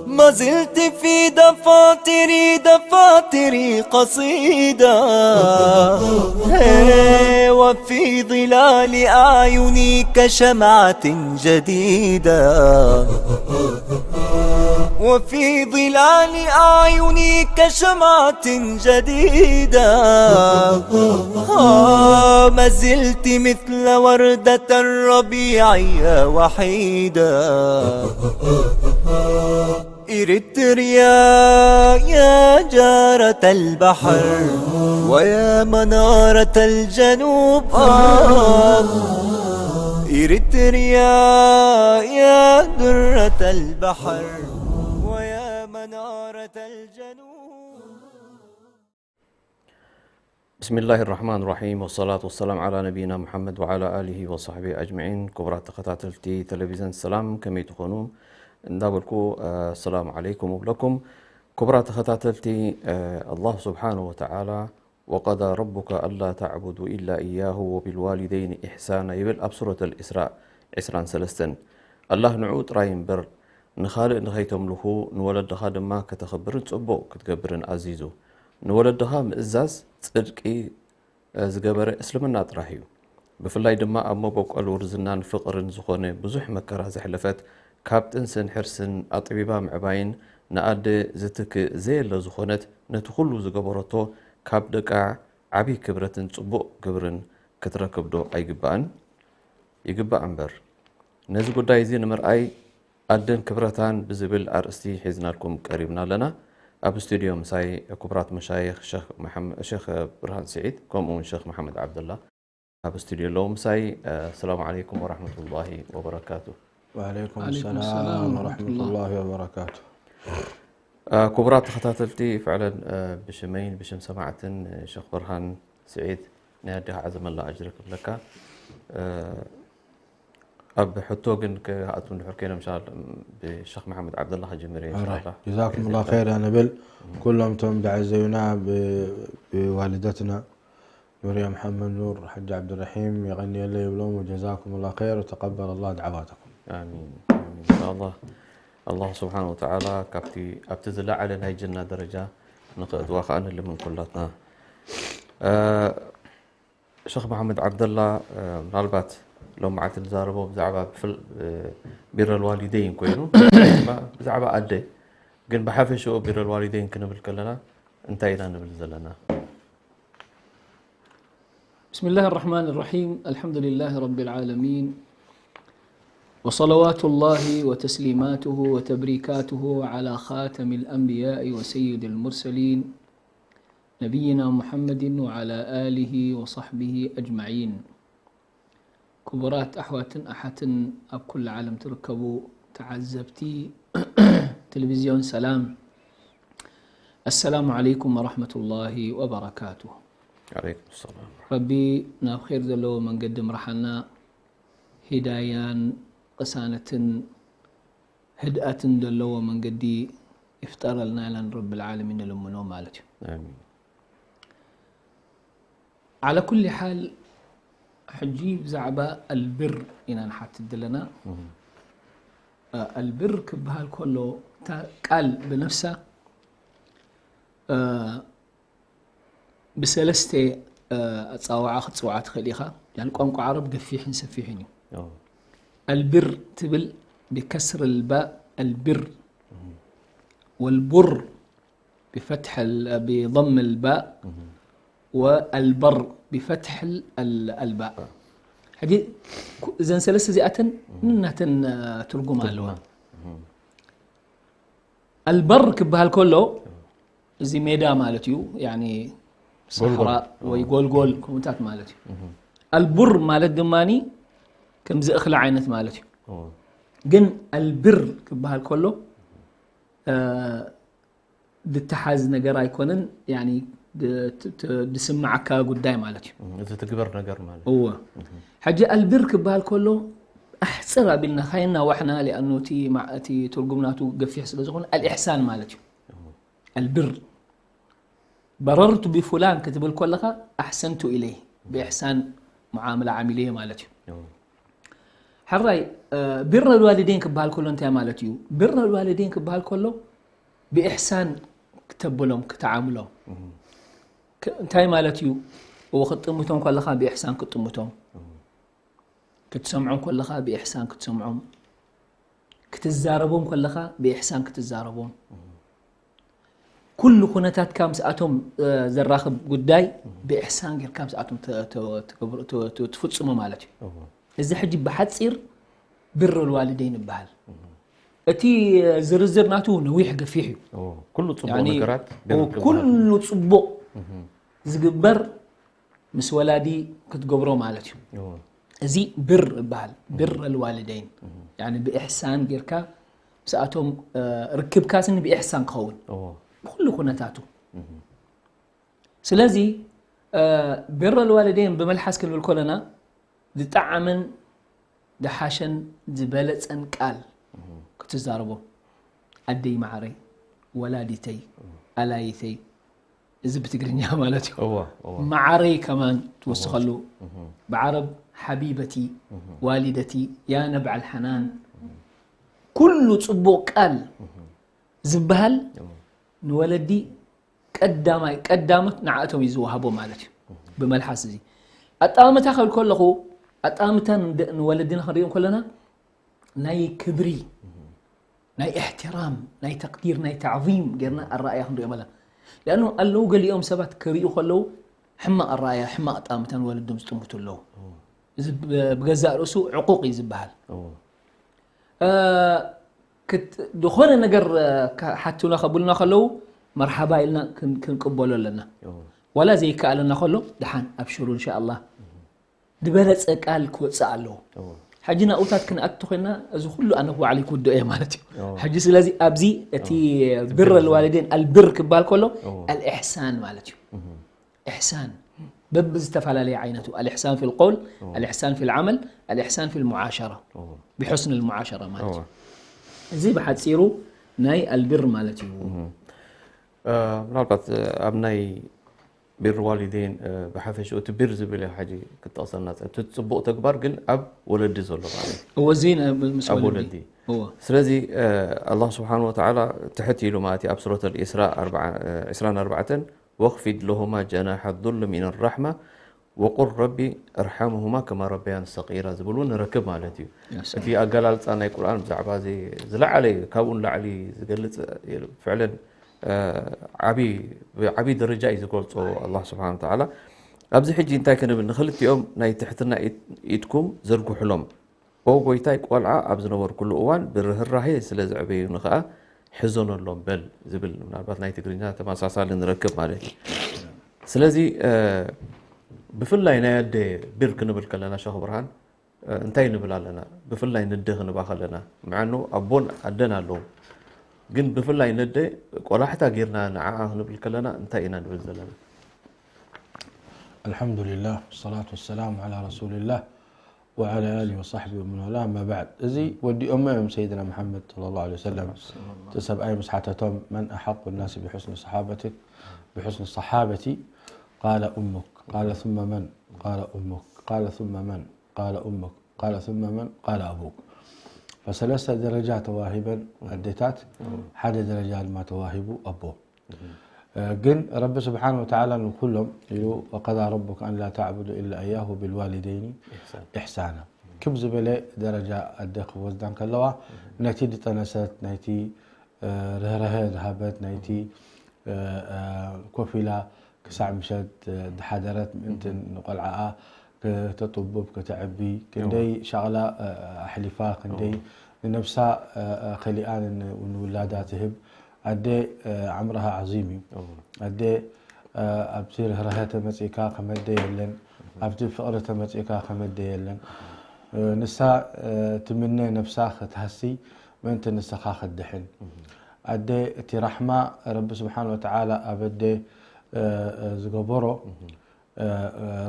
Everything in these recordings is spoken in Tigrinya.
ما زلت في دفاتري، دفاتري قصيدة، هي، وفي ظلال أعيني كشمعة جديدة، وفي ظلال أعيني كشمعة جديدة، آه، ما زلت مثل وردة الربيع يا وحيدة. إريتريا، يا جارة البحر ويا منارة الجنوب، آه. إريتريا، يا درة البحر ويا منارة الجنوب. بسم الله الرحمن الرحيم، والصلاة والسلام على نبينا محمد وعلى آله وصحبه أجمعين. ክቡራት ተኸታተልቲ ቴሌቪዥን ሰላም፣ ከመይ ትኾኑ? እንዳበልኩ፣ እ፣ ሰላም ዓለይኩም እብለኩም። ክቡራት ተኸታተልቲ፣ እ፣ ኣላህ ስብሓነሁ ወተዓላ፣ "ወቀዳ ረቡከ ኣላ ተዕቡዱ ኢላ ኢያሁ ወቢልዋሊደይኒ ኢሕሳና" ይብል ኣብ ሱረት ኣልኢስራእ ዕስራን ሰለስተን። ኣላህ ንዕኡ ጥራይ እምበር ንኻልእ ንኸይተምልኹ፣ ንወለድኻ ድማ ከተኽብርን ጽቡቕ ክትገብርን ኣዚዙ። ንወለድኻ ምእዛዝ ጽድቂ፣ እ፣ ዝገበረ እስልምና ጥራሕ እዩ። ብፍላይ ድማ ኣብ መበቆል ውርዝናን ፍቕርን ዝኾነ ብዙሕ መከራ ዘሕለፈት፣ ካብ ጥንስን ሕርስን ኣጥቢባ ምዕባይን ንኣደ ዝትክእ ዘየለ ዝኾነት፣ ነቲ ኩሉ ዝገበረቶ ካብ ደቃ ዓቢ ክብረትን ጽቡቕ ግብርን ክትረክብ ዶ ኣይግባእን? ይግባእ እምበር። ነዚ ጉዳይ እዚ ንምርኣይ ኣደን ክብረታን ብዝብል ኣርእስቲ ሒዝናልኩም ቀሪብና ኣለና። ኣብ ስቱድዮ ምሳይ ክቡራት መሻይኽ ሸኽ መሓመ-፣ ሸኽ ብርሃን ስዒድ ከምኡ እውን ሸኽ መሓመድ ዓብደላ ኣብ ስቱድዮ ኣለዉ ምሳይ። እ፣ ሰላም ዓለይኩም ወራህመቱላሂ ወበረካቱ። ወዓለይኩም ወዓለይኩም ሰላም ሰላም ወራህመቱላህ። ወራህመቱላሂ ወበረካቱ። እ፣ ክቡራት ተኸታተልቲ፣ ፍዕለን፣ እ፣ ብሽመይን ብሽም ሰማዕትን፣ እ፣ ሸኽ ብርሃን ስዒድ ናይ ኣዴኻ ዓዘመላ ኣጅሪ ክብለካ። እ፣ ኣብ ሕቶ ግን ክኣቱ እንድሕር ኮይኖም፣ ኢንሻላህ፣ ብሸኽ መሓመድ ዓብደላ ክጅምር እየ፣ ኣራይ፣ ኢንሻላህ። ጀዛኩሙላህ ኸይራ ንብል። ኩሎም እቶም ዝዓዘዩና ብ-፣ ብዋልደትና ኑርያ መሓመድ ኑር፣ ሓጂ ዓብዱራሒም የቐንየለይ ይብሎም። ወጀዛኩሙላህ ኸይር ወተቀበለላህ ደዓዋተኩም። ኣሚን፣ ኣሚን። ኢንሻላህ፣ ኣላህ ስብሓነ ወተዓላ ካብቲ፣ ኣብቲ ዝለዓለ ናይ ጀና ደረጃ ንኸእትዋ ከኣ ንልምን ኩላትና። እ፣ ሸኽ መሓመድ ዓብደላ፣ እ፣ ምናልባት ሎም መዓልቲ ንዛረቦ ብዛዕባ ብፍል-፣ እ፣ ቢረል ዋሊደይን ኮይኑ፣ ብዛዕባ ኣደ፣ ግን ብሓፈሽኡ ቢረል ዋሊደይን ክንብል ከለና እንታይ ኢና ንብል ዘለና? بسم الله الرحمن الرحيم. الحمد لله رب العالمين. وصلوات الله وتسليماته وتبريكاته على خاتم الأنبياء وسيد المرسلين نبينا محمد وعلى آله وصحبه أجمعين. ክቡራት ኣሕዋትን ኣሓትን ኣብ ኩሉ ዓለም ትርከቡ ተዓዘብቲ ቴሌቪዝዮን ሰላም፣ ኣሰላሙ ዓለይኩም ወራህመቱላሂ ወበረካቱ። ዓለይኩም ሰላም። ረቢ ናብ ኸይር ዘለዎ መንገዲ ምርሓና፣ ሂዳያን ቅሳነትን ህድኣትን ዘለዎ መንገዲ ይፍጠረልና ኢልና ንረብል ዓለሚን ንልምኖ ማለት እዩ። ኣሚን። ዓላ ኩሊ ሓል፣ ሕጂ ብዛዕባ ኣልብር ኢና ንሓትት ዘለና። እም። እ፣ ኣልብር ክበሃል ከሎ፣ እታ ቃል ብነፍሳ፣ እ፣ ብሰለስተ፣ እ፣ ኣጻውዓ ክትጽውዓ ትኽእል ኢኻ። ያን ቋንቋ ዓረብ ገፊሕን ሰፊሕን እዩ። ኦ። ኣልብር ትብል ብከስር ልባእ ኣልብር፣ እም። ወልቡር ብፈትሕ ል-፣ ብضም ልባእ፣ እም። ወኣልበር ብፈትሕ ል-፣ ኣል-፣ ኣልባእ። ሕጂ ኩ-፣ እዘን ሰለስተ እዚኣተን እም። ነናተን፣ እ፣ ትርጉም ትርጉም። ኣለዋ። እም። ኣልበር ክበሃል ከሎ፣ እዚ ሜዳ ማለት እዩ፣ ያኒ ጎልጎል። ሰሕራ ወይ ኦ። ጎልጎል ከምኡታት ማለት እዩ። እም። ኣልቡር ማለት ድማኒ ከምዚ እኽሊ ዓይነት ማለት እዩ። ኦ። ግን ኣልብር ክበሃል ከሎ፣ እ፣ ድተሓዝ ነገር ኣይኮነን፣ ያኒ ድ-፣ ት-፣ ት-፣ ድስምዓካ ጉዳይ ማለት እዩ። እም፣ እዚ ትግበር ነገር ማለት። እወ። እም። ሕጂ ኣልብር ክበሃል ከሎ፣ ኣሕጽር ኣቢልና ካየናዋሕና፣ ሊኣኑ እቲ ማ-፣ እቲ ትርጉም ናቱ ገፊሕ ስለ ዝኾነ፣ ኣልኢሕሳን ማለት እዩ። እም። ኣልብር። በረርቱ ብፉላን ክትብል ከለኻ፣ ኣሕሰንቱ ኢለይ። ብኢሕሳን ሙዓመላ ዓሚለዮ ማለት እዩ። ሕራይ፣ ብር ኣልዋሊደይን ክበሃል ከሎ እንታይ ማለት እዩ? ብር ኣልዋሊደይን ክበሃል ከሎ ብኢሕሳን ክተብሎም፣ ክተዓምሎም። እንታይ ማለት እዩ? እዎ ክትጥምቶም ከለኻ ብኢሕሳን ክትጥምቶም፣ ክትሰምዖም ከለኻ ብኢሕሳን ክትሰምዖም፣ ክትዛረቦም ከለኻ ብኢሕሳን ክትዛረቦም፣ ኩሉ ኩነታትካ ምስኣቶም ዘራኽብ ጉዳይ ብኢሕሳን ጌርካ ምስኣቶም ትፍጽሞ ማለት እዩ። እዚ ሕጂ ብሓፂር ብር ኣልዋሊደይን ይበሃል። እቲ ዝርዝር ናቱ ነዊሕ ገፊሕ እዩ። ኩሉ ፅቡቅ ነገራት ኩሉ ፅቡቅ ዝግበር ምስ ወላዲ ክትገብሮ ማለት እዩ። እዚ ብር ይበሃል። ብር ኣልዋሊደይን ብኢሕሳን ጌርካ ምስኣቶም ርክብካ ስኒ ብኢሕሳን ክኸውን ብኩሉ ኩነታቱ። ስለዚ ብር ኣልዋሊደይን ብመልሓስ ክንብል ከለና ዝጠዓመን ዝሓሸን ዝበለፀን ቃል ክትዛረቦ፣ ኣደይ ማዕረይ፣ ወላዲተይ፣ ኣላይተይ፣ እዚ ብትግርኛ ማለት እዩ። ማዕረይ ከማን ትወስኸሉ፣ ብዓረብ ሓቢበቲ፣ ዋሊደቲ፣ ያ ነብዓል ሓናን፣ ኩሉ ፅቡቅ ቃል ዝበሃል ንወለዲ ቀዳማይ ቀዳሞት ንዓእቶም እዩ ዝወሃቦ ማለት እዩ። ብመልሓስ እዚ ኣጠማምታ ክብል ከለኹ ኣጠማምታ ንወለድና ክንሪኦም ከለና ናይ ክብሪ፣ ናይ እሕትራም፣ ናይ ተቅዲር፣ ናይ ተዕዚም ጌርና ኣረኣያ ክንሪኦም ኣለና። ሊኣኑ ኣለዉ ገሊኦም ሰባት ክሪኡ ከለዉ ሕማቕ ኣረኣያ፣ ሕማቕ ኣጠማምታ ንወለዶም ዝጥምቱ ኣለዉ። እዚ ብገዛእ ርእሱ ዕቁቕ እዩ ዝበሃል። ዝኾነ ነገር ሓቱና ከብሉና ከለዉ መርሓባ ኢልና ክንቅበሎ ኣለና። ዋላ ዘይከኣለና ከሎ ደሓን ኣብሽሩ እንሻኣላ ዝበለፀ ቃል ክወፅእ ኣለዎ። ሕጂ ናብኡታት ክንኣቱ ኮይና እዚ ኩሉ ኣነ ባዕለይ ክውድኦ እየ ማለት እዩ። ሕጂ ስለዚ ኣብዚ እቲ ብር ኣልዋሊደይን ኣልብር ክበሃል ከሎ ኣልኢሕሳን ማለት እዩ። ኢሕሳን በብዝተፈላለየ ዓይነቱ ኣልኢሕሳን ፊል ቀውል፣ ኣልኢሕሳን ፊል ዓመል፣ ኣልኢሕሳን ፊል ሙዓሸራ ብሑስን ልሙዓሸራ ማለት እዩ። እዚ ብሓፂሩ ናይ ኣልብር ማለት እዩ። ምናልባት ኣብ ናይ ቢር ዋሊደይን ብሓፈሽኡ እቲ ቢር ዝብል እዩ ሓጂ ክጠቕሰልና እቲ ፅቡቕ ተግባር ግን ኣብ ወለዲ ዘሎ ማለት እዩ። እወ እዚ ምስ ኣብ ወለዲ ወለዲ እወ ስለዚ ኣላህ ስብሓን ወተዓላ ትሕት ኢሉ ማለት እዩ ኣብ ሱረት ልኢስራ ዕስራን ኣርባዕተን ወኽፊድ ለሁማ ጀናሐ ዙል ሚን ራሕማ ወቁል ረቢ እርሓምሁማ ከማ ረበያን ሰቂራ ዝብል እውን ንረክብ ማለት እዩ። እቲ ኣገላልፃ ናይ ቁርኣን ብዛዕባ እዚ ዝለዓለ እዩ፣ ካብኡ ንላዕሊ ዝገልፅ ፍዕለን ዓብይ ደረጃ እዩ ዝገልፆ ኣላህ ስብሓን ወተዓላ። ኣብዚ ሕጂ እንታይ ክንብል ንኽልቲኦም ናይ ትሕትና ኢድኩም ዘርግሑሎም ኦ ጎይታይ ቆልዓ ኣብ ዝነበርኩሉ እዋን ብርህራሄ ስለ ዘዕበዩኒ ኸኣ ሕዘኖሎም በል ዝብል ምናልባት ናይ ትግርኛ ተመሳሳሊ ንረክብ ማለት እዩ። ስለዚ ብፍላይ ናይ ኣደ ቢር ክንብል ከለና ሸኽ ብርሃን እንታይ ንብል ኣለና? ብፍላይ ንደ ክንባ ከለና ምዓኑ ኣቦን ኣደን ኣለዉ ግን ብፍላይ ነደ ቆላሕታ ጌርና ንዓኣ ክንብል ከለና እንታይ ኢና ንብል ዘለና? الحمد لله والصلاة والسلام على رسول الله وعلى آله وصحبه ومن والاه، أما بعد. እዚ ወዲኦሞ እዮም ሰይድና መሓመድ صلى الله عليه وسلم። እቲ ሰብኣይ ምስ ሓተቶም መን ኣሓቁ ናሲ ብሑስኒ ሰሓበትክ ብሑስኒ ሰሓበቲ ቃለ ኡሙክ ቃለ ثم መን ቃለ ኡሙክ ቃለ ثم መን ቃለ ኡሙክ ቃለ ثم መን ቃለ ኣቡክ። ፈሰለስተ ደረጃ ተዋሂበን ኣዴታት፣ ሓደ ደረጃ ድማ ተዋሂቡ ኣቦ። ግን ረቢ ስብሓን ወተዓላ ንኩሎም ኢሉ وقضى ربك أن لا تعبدوا إلا إياه وبالوالدين إحسانا ክብ ዝበለ ደረጃ ኣደ ክወስዳ እንከለዋ ነቲ ዝጠነሰት ናይቲ ርህርሀ ዝሃበት ናይቲ ኮፍ ኢላ ክሳዕ ምሸት ዝሓደረት ምእንቲ ንቆልዓኣ ከተጥቡብ ከተዕቢ ክንደይ ሻቕላ ኣሕሊፋ ክንደይ ንነብሳ ከሊኣ ንውላዳ ትህብ ኣደ ዓምርሃ ዓዚም እዩ። ኣደ ኣብቲ ርህርሀ ተመፂእካ ከመደ የለን፣ ኣብቲ ፍቕሪ ተመፂእካ ከመደ የለን። ንሳ ትምነ ነብሳ ክትሃሲ ምእንቲ ንስኻ ክትድሕን። ኣደ እቲ ራሕማ ረቢ ስብሓን ወተዓላ ኣብ ኣደ ዝገበሮ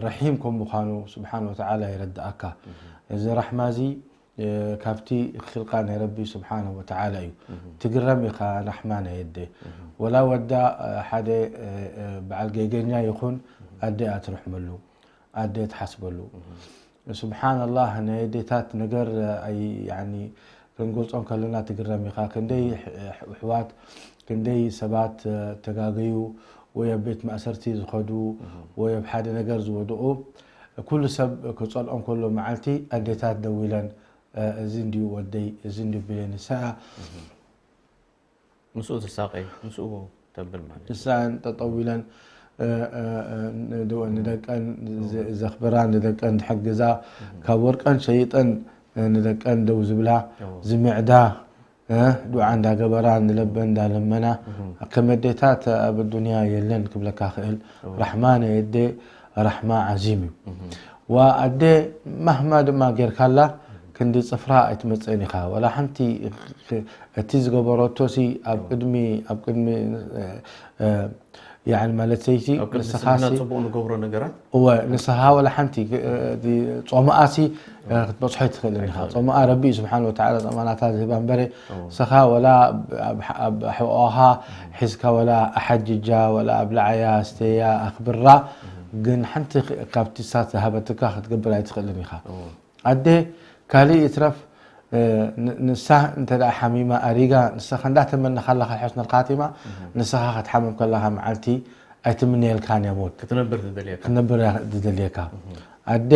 ረሒም ከም ምዃኑ ስብሓን ወተዓላ የረድኣካ። እዚ ራሕማ እዚ ካብቲ ኺልቃ ናይ ረቢ ስብሓን ወተዓላ እዩ። ትግረም ኢኻ ራሕማ ናይ ኣደ። ወላ ወዳ ሓደ በዓል ገይገኛ ይኹን ኣደ ኣትርሕመሉ። ኣደ ትሓስበሉ። ስብሓንላህ፣ ናይ ኣዴታት ነገር ኣይ-፣ ያኒ፣ ክንገልጾ ከለና ትግረም ኢኻ። ክንደይ ኣሕ-፣ ኣሕዋት፣ ክንደይ ሰባት ተጋገዩ፣ ወይ ኣብ ቤት ማእሰርቲ ዝኸዱ፣ ወይ ኣብ ሓደ ነገር ዝወድቑ፣ ኩሉ ሰብ ክጸልኦም ከሎ መዓልቲ ኣዴታት ደው ኢለን፣ እዚ እንድዩ ወደይ፣ እዚ እንድዩ ቢለኒ፣ ንሳ ምስኡ ትሳቀይ፣ ምስኡ ተብል ማለት እዩ። ንሳን ጠጠው ኢለን፣ እ፣ እ፣ እ፣ ንደ-፣ ንደቀን ዘ-፣ ዘኽብራ፣ ንደቀን ዝሕግዛ፣ ካብ ወርቀን ሸይጠን፣ እ፣ ንደቀን ደው ዝብላ፣ እዎ። ዝምዕዳ፣ እ፣ ዱዓ እንዳገበራ፣ ንለበን እንዳለመና፣ ከም ኣዴታት ኣብ ኣዱንያ የለን ክብለካ ክእል። ራሕማ ናይ ኣደ ራሕማ ዓዚም እዩ። ወኣደ ማህማ ድማ ጌርካላ ክንዲ ጽፍራ ኣይትመጽእን ኢኻ። ወላ ሓንቲ ክ-፣ እቲ ዝገበረቶ ሲ ኣብ ቅድሚ፣ ኣብ ቅድሚ፣ እ፣ እ፣ ያዕኒ ማለት ሰይቲ ኣብ ቅድሚ ንስኻ ስንፍና ሲ-፣ ጽቡቕ ንገብሮ ነገራት እወ፣ ንስኻ ወላ ሓንቲ ክ-፣ እ፣ እቲ ጾማኣ ሲ፣ እ፣ ክትበጽሖ ኣይትኽእልን ኢኻ። ጾማኣ ረቢ እዩ ስብሓን ወተዓላ ጸማናታ ዝህባ እምበረ፣ ንስኻ ወላ ኣብ፣ ኣብ፣ ኣብ ሕቖኻ ሒዝካ ወላ ኣሓጅጃ፣ ወላ ኣብልዓያ፣ ስተያ፣ ኣኽብራ፣ ግን ሓንቲ ክ-፣ ካብቲ እሳ ዝሃበትካ ክትገብር ኣይትኽእልን ኢኻ። ኣደ ካልእ ይትረፍ፣ እ፣ ን-፣ ንሳ እንተ ደኣ ሓሚማ ኣሪጋ፣ ንስኻ እንዳተመነኻ ኣለኻ ሑስነል ካቲማ፣ ንስኻ ክትሓምም ከለኻ መዓልቲ ኣይትምነየልካን እያ ሞት። ክትነብር ትደልየካ። ክትነብር እያ ትደልየካ። ኣደ፣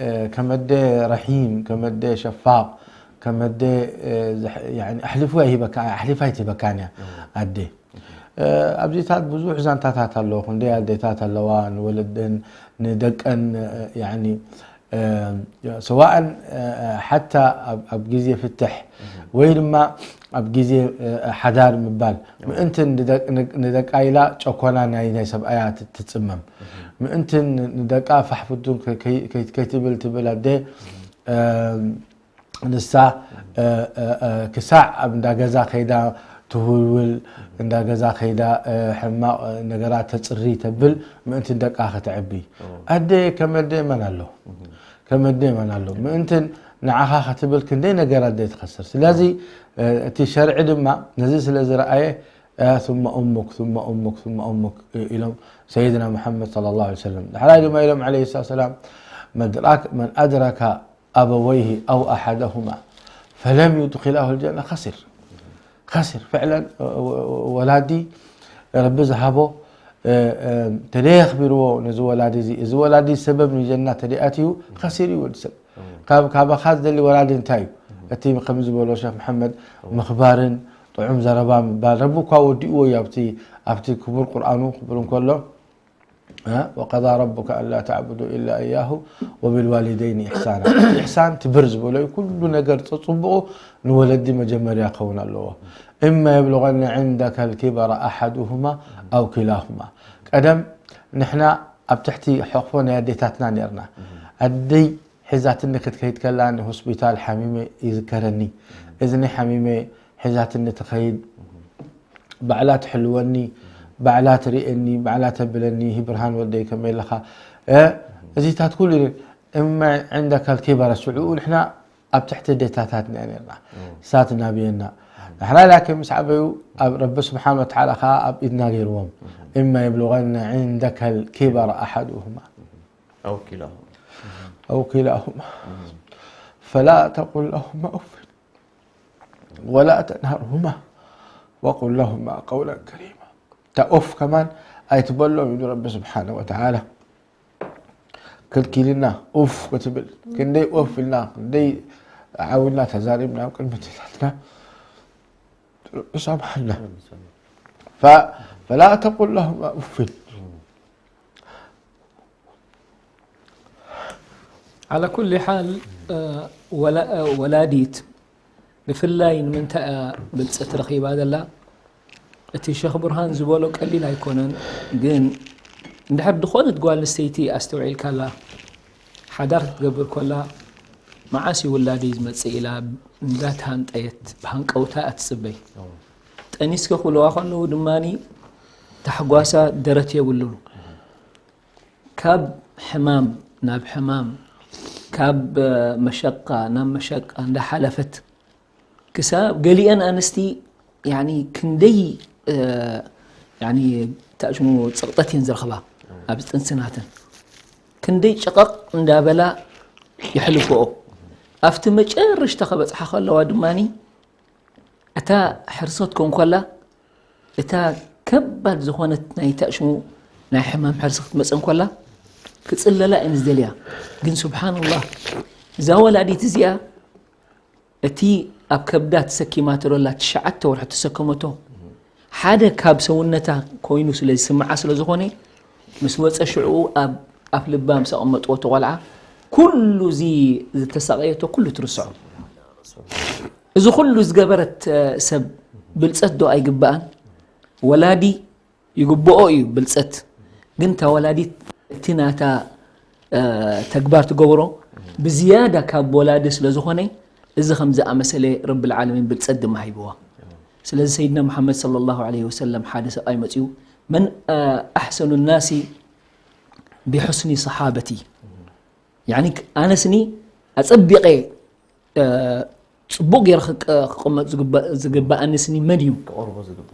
እ፣ ከም ኣደ ረሒም፣ ከም ኣደ ሸፋቕ፣ ከም ኣደ፣ እ፣ ዝሕ-፣ ያዕኒ ኣሕሊፉ ኣይህበካ-፣ ኣሕሊፋ ኣይትህበካን እያ ኣደ። እ፣ ኣብዚታት ብዙሕ ዛንታታት ኣለዎ። ክንደይ ኣዴታት ኣለዋ ንወለደን ንደቀን፣ እ፣ ያዕኒ፣ እ፣ ሰዋእን፣ እ፣ ሓታ ኣብ፣ ኣብ ግዜ ፍትሕ ወይ ድማ ኣብ ግዜ፣ እ፣ ሓዳር ምባል ምእንትን ንደ-፣ ን-፣ ንደቃ ኢላ ጨኮና ናይ፣ ናይ ሰብኣያ ት-፣ ትጽመም። ምእንትን ንደቃ ፋሕ ፍቱን ከ-፣ ከይ-፣ ከይ-፣ ከይትብል ትብል ኣደ፣ እ፣ ንሳ፣ እ፣ እ፣ እ፣ ክሳዕ ኣብ እንዳ ገዛ ከይዳ ትውልውል፣ እንዳ ገዛ ከይዳ፣ እ፣ ሕማቕ፣ እ፣ ነገራት ተጽሪ ተብል ምእንቲ ደቃ ከተዕቢ። ኣደ ከም ኣደ መን ኣሎ? ከም ኣደ መን ኣሎ? ምእንቲ ንዓኻ ክትብል ክንደይ ነገር ኣደ ትኸስር። ስለዚ፣ እ፣ እቲ ሸርዒ ድማ ነዚ ስለ ዝረኣየ፣ እ፣ ثم أمك، ثم أمك، ثم أمك፣ እ፣ ኢሎም ሰይድና ሙሐመድ ሰለላሁ ዐለይሂ ወሰለም። ዳሕራይ ድማ ኢሎም ዐለይሂ ሰላም፣ መድራክ-፣ መን ኣድረከ أبويه أو أحدهما فلم يدخلاه الجنة خسر. خسر. فعلا، ወ-፣ ወ-፣ ወላዲ ረቢ ዝሃቦ፣ እ፣ እ፣ ተደይ ኣኽቢርዎ ነዚ ወላዲ እዚ፣ እዚ ወላዲ ሰበብ ንጀና ተደይ ኣትዩ፣ ከሲር እዩ ወዲ ሰብ። ካብ፣ ካባኻ ዝደሊ ወላዲ እንታይ እዩ? እቲ ከም ዝበሎ ሸኽ መሐመድ፣ ምኽባርን ጥዑም ዘረባ ምባል። ረቢ እኳ ወዲእዎ እዩ ኣብቲ፣ ኣብቲ ክቡር ቁርኣኑ ክብል እንከሎ፣ እ፣ وقضى ربك ألا تعبدوا إلا إياه وبالوالدين إحسانا። ኢሕሳን ትብር ዝበሎ እዩ። ኩሉ ነገር ጽቡቑ ንወለዲ መጀመርያ ክኸውን ኣለዎ። إما يبلغن عندك الكبر أحدهما أو كلاهما። ቀደም ንሕና ኣብ ትሕቲ ሕቕፎ ናይ ኣዴታትና ነርና። ኣደይ ሒዛትኒ ክትከይድ ከላ ንሆስፒታል ሓሚመ ይዝከረኒ። እዝኒ ሓሚመ ሒዛትኒ ትኸይድ። ባዕላ ትሕልወኒ፣ ባዕላ ትርእየኒ፣ ባዕላ ተብለኒ፣ "ሂ ብርሃን ወደይ ከመይ ኣለኻ?" እ፣ እዚታት ኩሉ እማ ዕንደካ ልኪበረ ሽዑኡ ንሕና ኣብ ትሕቲ ኣዴታታትና ነርና። እሳት ናብየና። ንሕና ላኪን ምስ ዓበዩ ኣብ ረቢ ስብሓን ወተዓላ ኸዓ ኣብ ኢድና ገይርዎም። "እማ የብሉغነ ዕንደካ ልኪበረ ኣሓዱሁማ أو كلاهما أو كلاهما فلا تقل لهما أف ولا تنهرهما وقل لهما قولا كريما." እታ ኦፍ ከማን ኣይትበሎም ኢሉ ረቢ ስብሓነ ወተዓላ። ከልኪልና ኡፍ ክትብል። ክንደይ ኦፍ ኢልና፣ ክንደይ ዓው ኢልና ተዛሪብና ኣብ ቅድሚ ኣዴታትና። ረቢ ሳምሓና። ፈ-፣ ፈላ ተቁል ለሁማ ኡፍን። ዓላ ኩሊ ሓል፣ እ፣ ወላ-፣ እ፣ ወላዲት ብፍላይ ንምንታይ እያ ብልጽቲ ረኺባ ዘላ? እቲ ሸኽ ብርሃን ዝበሎ ቀሊል ኣይኮነን፣ ግን እንድሕር ዝኾነት ጓል ኣንስተይቲ ኣስተውዒልካላ፣ ሓዳር ክትገብር ኮላ፣ መዓስ እዩ ውላደይ ዝመጽእ ኢላ እንዳተሃንጠየት ብሃንቀውታ እያ ትጽበይ። ጠኒስኪ ክብልዋ ከለዉ ድማኒ ታሕጓሳ ደረት የብሉን። ካብ ሕማም ናብ ሕማም፣ ካብ፣ እ፣ መሸቃ ናብ መሸቃ እንዳሓለፈት ክሳብ ገሊአን ኣንስቲ፣ ያኒ፣ ክንደይ፣ እ፣ ያኒ፣ ታሽሙ ጽቕጠት እየን ዝረኽባ ኣብ ጥንስናተን። ክንደይ ጨቐቕ እንዳበላ የሕልፈኦ። ኣብቲ መጨረሽታ ከበጽሓ ከለዋ ድማ እታ ሕርሰት ኮንኮላ እታ ከባድ ዝኾነት ናይ ታሽሙ ናይ ሕማም ሕርሲ ክትመጽእ እንኮላ ክጽለላ እየን ዝደልያ። ግን ስብሓንላህ እዛ ወላዲት እዚኣ እቲ ኣብ ከብዳ ተሰኪማ ተሎላ ትሽዓተ ወርሒ ተሰከመቶ ሓደ ካብ ሰውነታ ኮይኑ ስለ ዝስምዓ ስለ ዝኾነ ምስ ወፀ ሽዕኡ ኣብ ኣፍ ልባ ምስ ኣቐመጥዎ እቲ ቆልዓ ኩሉ እዚ ዝተሳቐየቶ ኩሉ ትርስዖ። እዚ ኩሉ ዝገበረት ሰብ ብልፀት ዶ ኣይግባኣን? ወላዲ ይግብኦ እዩ ብልፀት። ግን እታ ወላዲት እቲ ናታ ተግባር ትገብሮ ብዝያዳ ካብ ወላዲ ስለ ዝኾነ እዚ ከም ዝኣመሰለ ረብል ዓለሚን ብልፀት ድማ ሂብዋ። ስለዚ ሰይድና ሙሓመድ ሰለላሁ ዐለይሂ ወሰለም ሓደ ሰብኣይ መፅኡ መን ኣሕሰኑ ናሲ ቢሑስኒ ሰሓበቲ ያኒ ኣነስኒ ኣፀቢቐ ጽቡቕ ገይረ ክቀመጥ ዝግባእ ንስኒ መን እዩ?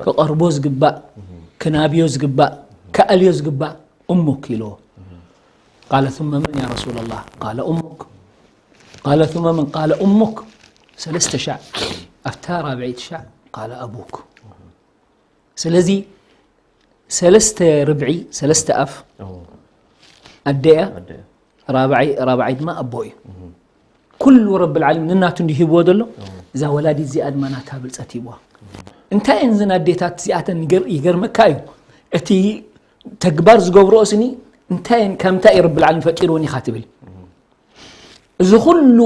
ክቐርቦ ዝግባእ፣ ክናብዮ ዝግባእ፣ ክኣልዮ ዝግባእ እሙክ ኢልዎ። ቃለ ثم መን ያ ረሱላ ላህ? ቃለ እሙክ። ቃለ ثم መን? ቃለ እሙክ። ሰለስተ ሻዕ ኣብታ ራብዐይቲ ሻዕ ቃለ ኣቡክ። ስለዚ ሰለስተ ርብዒ ሰለስተ ኣፍ ኣደያ ራብዓይ ራብዓይ ድማ ኣቦ እዩ። ኩሉ ረብል ዓለሚን ንናቱ እንዲ ሂብዎ ዘሎ እዛ ወላዲት እዚኣ ድማ ናታ ብልፀት ሂብዋ። እንታይ እየን እዘን ኣዴታት እዚኣተን ይገር- ይገርመካ እዩ እቲ ተግባር ዝገብርኦ ስኒ እንታይ እየን ከምታይ እዩ ረብል ዓለሚን ፈጢርወን ኢኻ ትብል። እዚ ኩሉ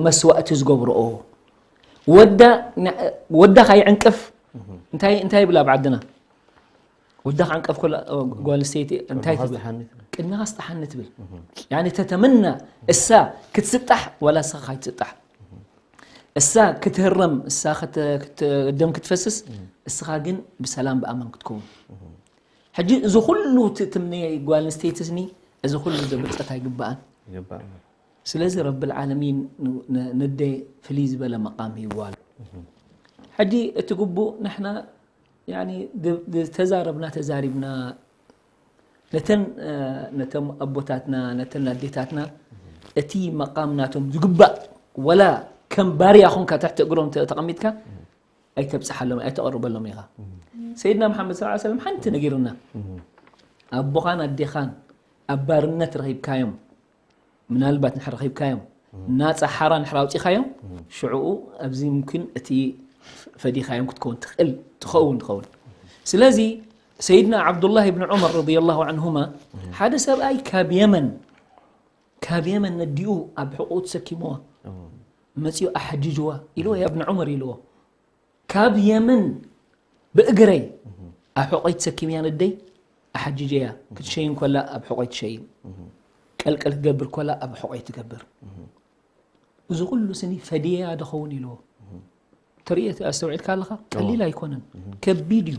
መስዋእቲ ዝገብርኦ ወዳ ወዳ ካይዕንቅፍ እንታይ እንታይ ይብላ ብዓድና ወዳ ክዕንቀፍ ኮላ ጓል ኣንስተይቲ እንታይ ትብል? ቅድሚኻ ስጥሓኒ ትብል። ያኒ ተተምና እሳ ክትስጣሕ ዋላ እስኻ ካይትስጣሕ እሳ ክትህረም እሳ ደም ክትፈስስ እስኻ ግን ብሰላም ብኣማን ክትከውን። ሕጂ እዚ ኩሉ ትምነየ ጓል ኣንስተይቲ ስኒ እዚ ኩሉ ዘብልፀት ኣይግባኣን። ስለዚ ረብል ዓለሚን ንደ ፍልይ ዝበለ መቃም ሂብዋ ኣሎ። ሕጂ እቲ ግቡእ ንሕና ያኒ ተዛረብና ተዛሪብና ነተን ነቶም ኣቦታትና ነተን ኣዴታትና እቲ መቃም ናቶም ዝግባእ ወላ ከም ባርያ ኾንካ ትሕቲ እግሮም ተቐሚጥካ ኣይተብፅሓሎም ኣይተቐርበሎም ኢኻ። ሰይድና መሓመድ ስ ሰለም ሓንቲ ነጊሩና ኣቦኻን ኣዴኻን ኣብ ባርነት ረኺብካዮም ምናልባት ንሕር ረኺብካዮም ናፃ ሓራ ንሕር ኣውፂኻዮም ሽዕኡ ኣብዚ ምምክን እቲ ፈዲኻዮም ክትከውን ትኽእል ትኸውን ትኸውን። ስለዚ ሰይድና ዓብዱላህ ብን ዑመር ረዲየላሁ ዓንሁማ ሓደ ሰብኣይ ካብ የመን ካብ የመን ነዲኡ ኣብ ሕቁኡ ተሰኪምዋ መፂኡ ኣሓጅጅዋ ኢልዎ ያ ብን ዑመር ኢልዎ ካብ የመን ብእግረይ ኣብ ሕቆይ ተሰኪምያ ነደይ ኣሓጅጀያ ክትሸይን ኮላ ኣብ ሕቆይ ትሸይን ቀልቀል ክትገብር ኮላ ኣብ ሕቆይ ትገብር እዚ ኩሉ ስኒ ፈድየያ ድኸውን ኢልዎ ተርእየ ኣስተውዒልካ ኣለኻ ቀሊል ኣይኮነን ከቢድ እዩ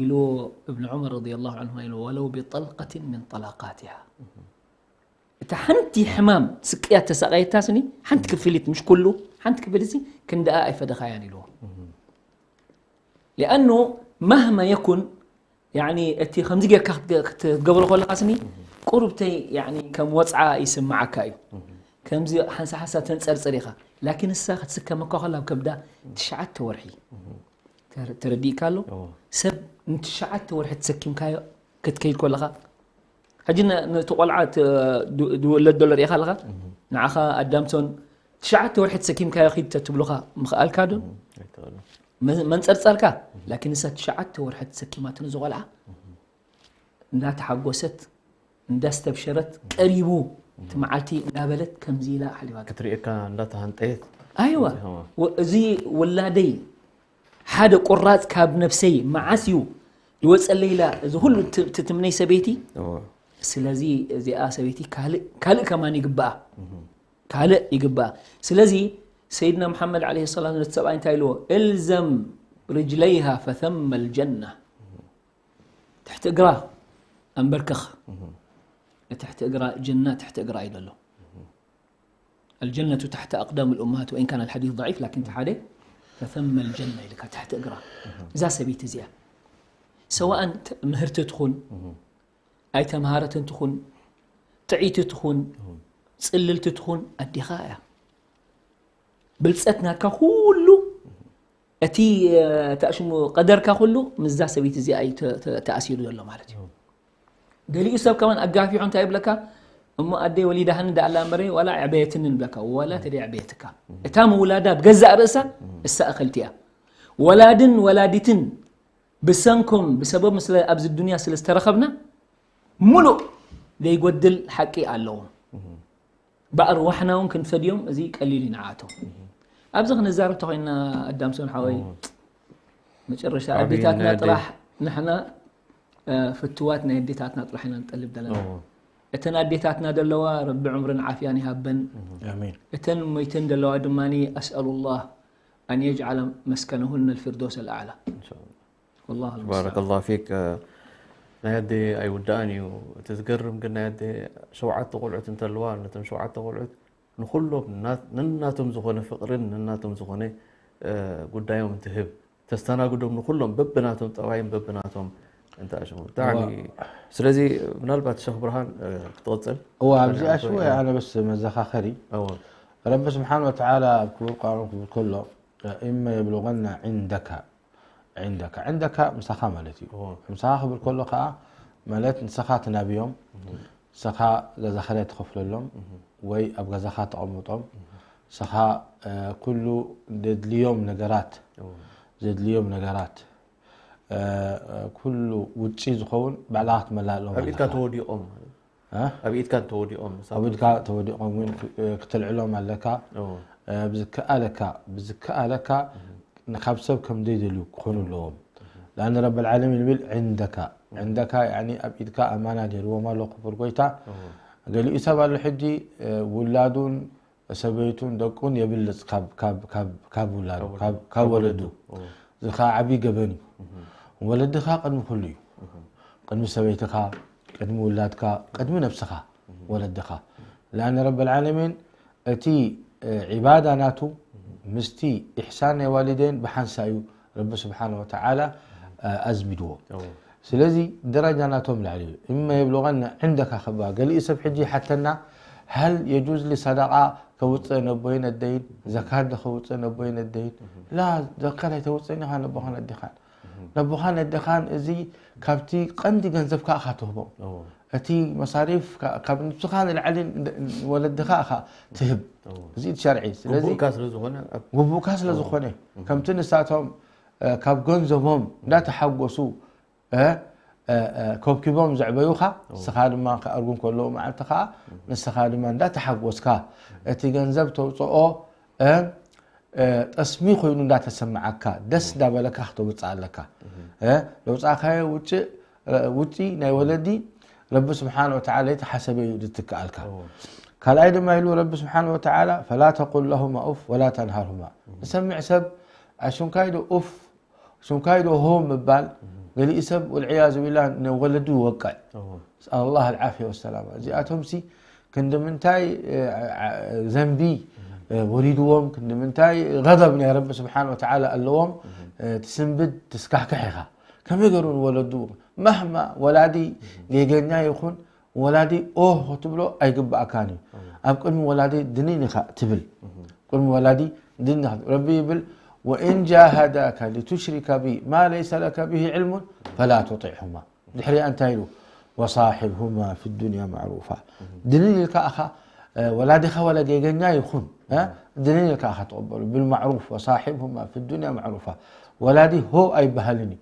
ኢልዎ እብን ዑመር ረዲየላሁ ዓንሁማ ኢልዎ ወለው ቢጠልቀትን ምን ጠላቃትሃ እታ ሓንቲ ሕማም ስቅያት ተሳቀየታ ስኒ ሓንቲ ክፍሊት ምሽ ኩሉ ሓንቲ ክፍሊት ክንደኣ ኣይፈደኻያን ኢልዎ ሊኣኑ ማህማ የኩን ያኒ እቲ ከምዚ ጌርካ ክትገብሮ ከለካ ስኒ ቁሩብተይ ያኒ ከም ወፅዓ ይስምዓካ እዩ ከምዚ ሓንሳ ሓንሳ ተንፀርፅር ኢኻ ላኪን እሳ ክትስከመካ ከላ ኣብ ከብዳ ትሽዓተ ወርሒ ተረዲእካ ኣሎ ሰብ ንትሽዓተ ወርሒ ተሰኪምካዮ ክትከይድ ከለኻ ሕጂ ነቲ ቆልዓ ዝውለድ ዘሎ ርኢኻ ኣለኻ ንዓኻ ኣዳምሶን ትሽዓተ ወርሒ ተሰኪምካዮ ኪድ ተትብሉኻ ምኽኣልካ ዶ መንፀርፀርካ ላኪን ንሳ ትሽዓተ ወርሒ ተሰኪማቶ ነዚ ቆልዓ እንዳተሓጎሰት እንዳስተብሸረት ቀሪቡ እቲ መዓልቲ እንዳበለት ከምዚ ኢላ ሓሊፋ ክትርእየካ እንዳተሃንጠየት ኣይዋ እዚ ውላደይ ሓደ ቁራፅ ካብ ነብሰይ መዓስ እዩ ይወፀለይ ኢላ እዚ ኩሉ ትትምነይ ሰበይቲ ስለዚ እዚኣ ሰበይቲ ካልእ ካልእ ከማን ይግባኣ ካልእ ይግባኣ ስለዚ ሰይድና መሓመድ ዓለይሂ ሰላም ነቲ ሰብኣይ እንታይ ኢልዎ እልዘም ርጅለይሃ ፈተመ ልጀና ትሕቲ እግራ ኣንበርክኽ ትሕቲ እግራ ጀና ትሕቲ እግራ እዩ ዘሎ الجنة تحت أقدام الأمهات وإن كان الحديث ضعيف لكن تحدي فثم الجنة إلك تحت إقرا إذا سبيت زيا سواء ምህርቲ ትኹን ኣይተምሃረትን ትኹን ጥዕይቲ ትኹን፣ ጽልልቲ ትኹን ኣዴኻ እያ። ብልጸት ናትካ ኩሉ፣ እቲ፣ እ፣ ተኣሽሙ ቀደርካ ኩሉ ምስዛ ሰበይቲ እዚኣ እዩ ተ-፣ ተ-፣ ተኣሲሩ ዘሎ ማለት እዩ። ገሊኡ ሰብ ከማን ኣጋፊሑ እንታይ ይብለካ? "እሞ ኣደይ ወሊዳህኒ ደኣ ኣላ እምበረይ ዋላ ኣዕበየትኒ" ንብለካ። ዋላ ተደይ ኣዕበየትካ። እታ ምውላዳ ብገዛእ ርእሳ እሳ እኽልቲ እያ። ወላድን ወላዲትን ብሰንኮም፣ ብሰበብ ምስለ ኣብዚ ዱንያ ስለ ዝተረኸብና፣ ሙሉእ ዘይጎድል ሓቂ ኣለዎም። ብኣርዋሕና እውን ክንፈድዮም እዚ ቀሊል እዩ ንዓቶም። ኣብዚ ክንዛረብ ተኾይና ኣዳምሶን ሓወይ፣ መጨረሻ ዓብይ ኣዴታትና ናይ ኣዴ- ጥራሕ ንሕና፣ እ፣ ፍትዋት ናይ ኣዴታትና ጥራሕ ኢና ንጠልብ ዘለና። እዎ። እተን ኣዴታትና ዘለዋ ረቢ ዕምርን ዓፍያን ይሃበን። ኣሜን። እተን ሞይተን ዘለዋ ድማ ኣስኣሉላህ ኣን የጅዓለ መስከነሁነ ልፊርዶስ ኣልኣዕላ። ኢንሻኣላህ። ወላሂ ባረከላሁ ፊክ። ናይ ኣዴ ኣይውዳእን እዩ። እቲ ዝገርም ግን ናይ ኣዴ ሸውዓተ ቆልዑት እንተለዋ፣ ነቶም ሸውዓተ ቆልዑት ንኹሎም ና-፣ ነናቶም ዝኾነ ፍቕርን ነናቶም ዝኾነ፣ እ፣ ጉዳዮም እንትህብ፣ ተስተናግዶም ንኹሎም በብናቶም ጠባይን በብናቶም እንተኣሽሙ። ብጣዕሚ ዋ። ስለዚ ምናልባት ሸኽ ብርሃን፣ እ፣ ክትቕጽል እዋ፣ ኣብዚ ትፈልጥ ኣሽሙ ኢኻ። ኣነ በስ መዘኻኸሪ። እዋ። ረቢ ስብሓን ወተዓላ ኣብ ክቡር ቃሉ ክብል ከሎ፣ "ኢመ የብሉገና ዒንደካ" ዕንደካ። ዕንደካ ምሳኻ ማለት እዩ። እዎ። ምሳኻ ክብል ከሎ ከዓ ማለት ንስኻ ትናብዮም፣ እህ። ንስኻ ገዛ ኽራይ ትኸፍለሎም፣ እህ። ወይ ኣብ ገዛኻ ተቐምጦም፣ እህ። ንስኻ፣ እ፣ ኩሉ ዘድልዮም ነገራት፣ እዎ። ዘድልዮም ነገራት፣ እ፣ ኩሉ ውጪ ዝኸውን ባዕልኻ ክትመላእሎም ኣብ ኢድካ ኣለካ። ተወዲቖም ማለት እ? ኣብ ኢድካ ተወዲቖም፣ ንሳቶም ኣብ ኢድካ ተወዲቖም እውን ክ-፣ እ፣ ክትልዕሎም ኣለካ። እዎ። እ፣ ብዝከኣለካ፣ ብዝከኣለካ እህ። ንካብ ሰብ ከም ዘይደልዩ ክኾኑ ኣለዎም። እህ። ለኣን ረብ ልዓለሚን ይብል ዕንደካ። እህ። ዕንደካ ያኒ ኣብ ኢድካ ኣማና ገይርዎም ኣሎ ክቡር ጎይታ። እዎ። ገሊኡ ሰብ ኣሎ ሕጂ፣ እ፣ ውላዱን ሰበይቱን ደቁን የብልጽ ካብ፣ ካብ፣ ካብ፣ ካብ ውላዱ፣ ካብ ወለዱ። ካብ፣ ካብ ወለዱ። እዎ። እዚ ኸዓ ዓብዪ ገበን እዩ። እህ። ወለድኻ ቅድሚ ኩሉ እዩ። እህ። ቅድሚ ሰበይትኻ፣ ቅድሚ ውላድካ፣ ቅድሚ ነብስኻ፣ እህ። ወለድኻ። ለኣን ረብ ልዓለሚን እቲ፣ እ፣ ዒባዳ ናቱ ምስቲ ኢሕሳን ናይ ዋሊደይን ብሓንሳ እዩ ረቢ ስብሓነ ወተዓላ፣ እ፣ ኣዝሚድዎ። እዎ። ስለዚ ደረጃ ናቶም ላዕሊ እዩ። እመ የብሉገና ዕንደካ ክባ ገሊኡ ሰብ ሕጂ ይሓተና፣ "ሀል የጁዝ ሊ ሰደቃ ከውፅእ ነቦይን ኣደይን? ዘካት ዶ ከውፅእ ነቦይን ኣደይን?" እህ። ላ፣ ዘካት ኣይተውፅእን ኢኻ ነቦኻን ኣዴኻን። እህ። ነቦኻን ኣዴኻን እዚ ካብቲ ቀንዲ ገንዘብካ ኢኻ ትህቦም። እዎ። እቲ መሳሪፍ ካ-፣ ካብ ንብስኻ ንላዕሊ ን-፣ ንወለድኻ ኢኻ ትህብ። እዎ። እዚ እቲ ሸርዒ። ስለዚ ግቡእካ ስለ ዝኾነ ኣብ ግቡእካ ስለ እዎ። ዝኾነ፣ እህ። ከምቲ ንሳቶም፣ እ፣ ካብ ገንዘቦም እንዳተሓጎሱ፣ እ፣ እ፣ እ፣ ከብኪቦም ዘዕበዩኻ፣ እዎ። ንስኻ ድማ ክኣርጉ ከለዉ መዓልቲ ኸዓ፣ እህ። ንስኻ ድማ እንዳተሓጎስካ፣ እቲ ገንዘብ ተውፅኦ፣ እ፣ እ፣ ጠስሚ ኮይኑ እንዳተሰማዓካ፣ ደስ እህ። እንዳበለካ ክተውፅእ ኣለካ። እህ። እ፣ ለውፃእካዮ ውጭ-፣ እ፣ ውጪ ናይ ወለዲ ረቢ ስብሓነ ወተዓላ ዘይተሓሰበ እዩ ዝትክኣልካ። እዎ። ካልኣይ ድማ ኢሉ ረቢ ስብሓነ ወተዓላ፣ "ፈላ ተቁል ለሁማ ኡፍ ወላ ተንሃርሁማ።" እህ። ዝሰምዕ ሰብ፣ "ኣይ፣ ሽምካይ ዶ ኡፍ፣ ሽምካይ ዶ ሆ" ምባል፣ እህ። ገሊኡ ሰብ ወልዕያዙ ቢላ ንወለዱ ይወቅዕ። እዎ። ነስኣሉላህ ኣልዓፍያ ወሰላማ። እዚኣቶምሲ ክንዲ ምንታይ፣ እ፣ ዓ-፣ ዘንቢ፣ እ፣ ወሪድዎም፣ ክንዲ ምንታይ ገደብ ናይ ረቢ ስብሓን ወተዓላ ኣለዎም፣ እ፣ ትስንብድ ትስካሕክሕ ኢኻ። ከመይ ገይሩ ንወለዱ፣ መህማ ወላዲ ጌገኛ ይኹን፣ ወላዲ ኦህ ክትብሎ ኣይግባእካን እዩ። ኣብ ቅድሚ ወላዲ ድንን ኢኻ ትብል። ቅድሚ ወላዲ ድንን ኢኻ። ረቢ ይብል፣ "ወኢን ጃሃዳካ ሊቱሽሪከ ቢ ማ ለይሰ ለከ ብሂ ዕልሙን ፈላ ቱጢዕሁማ።" ድሕሪኣ እንታይ ኢሉ? "ወሳሒብሁማ ፊ ዱንያ ማዕሩፋ።" ድንን ኢልካ ኢኻ፣ እ፣ ወላዲኻ ዋላ ጌገኛ ይኹን፣ እ፣ ድንን ኢልካ ኢኻ ትቕበሉ። ብልማዕሩፍ፣ "ወሳሒብሁማ ፊ ዱንያ ማዕሩፋ።" ወላዲ ሆ ኣይበሃልን እዩ።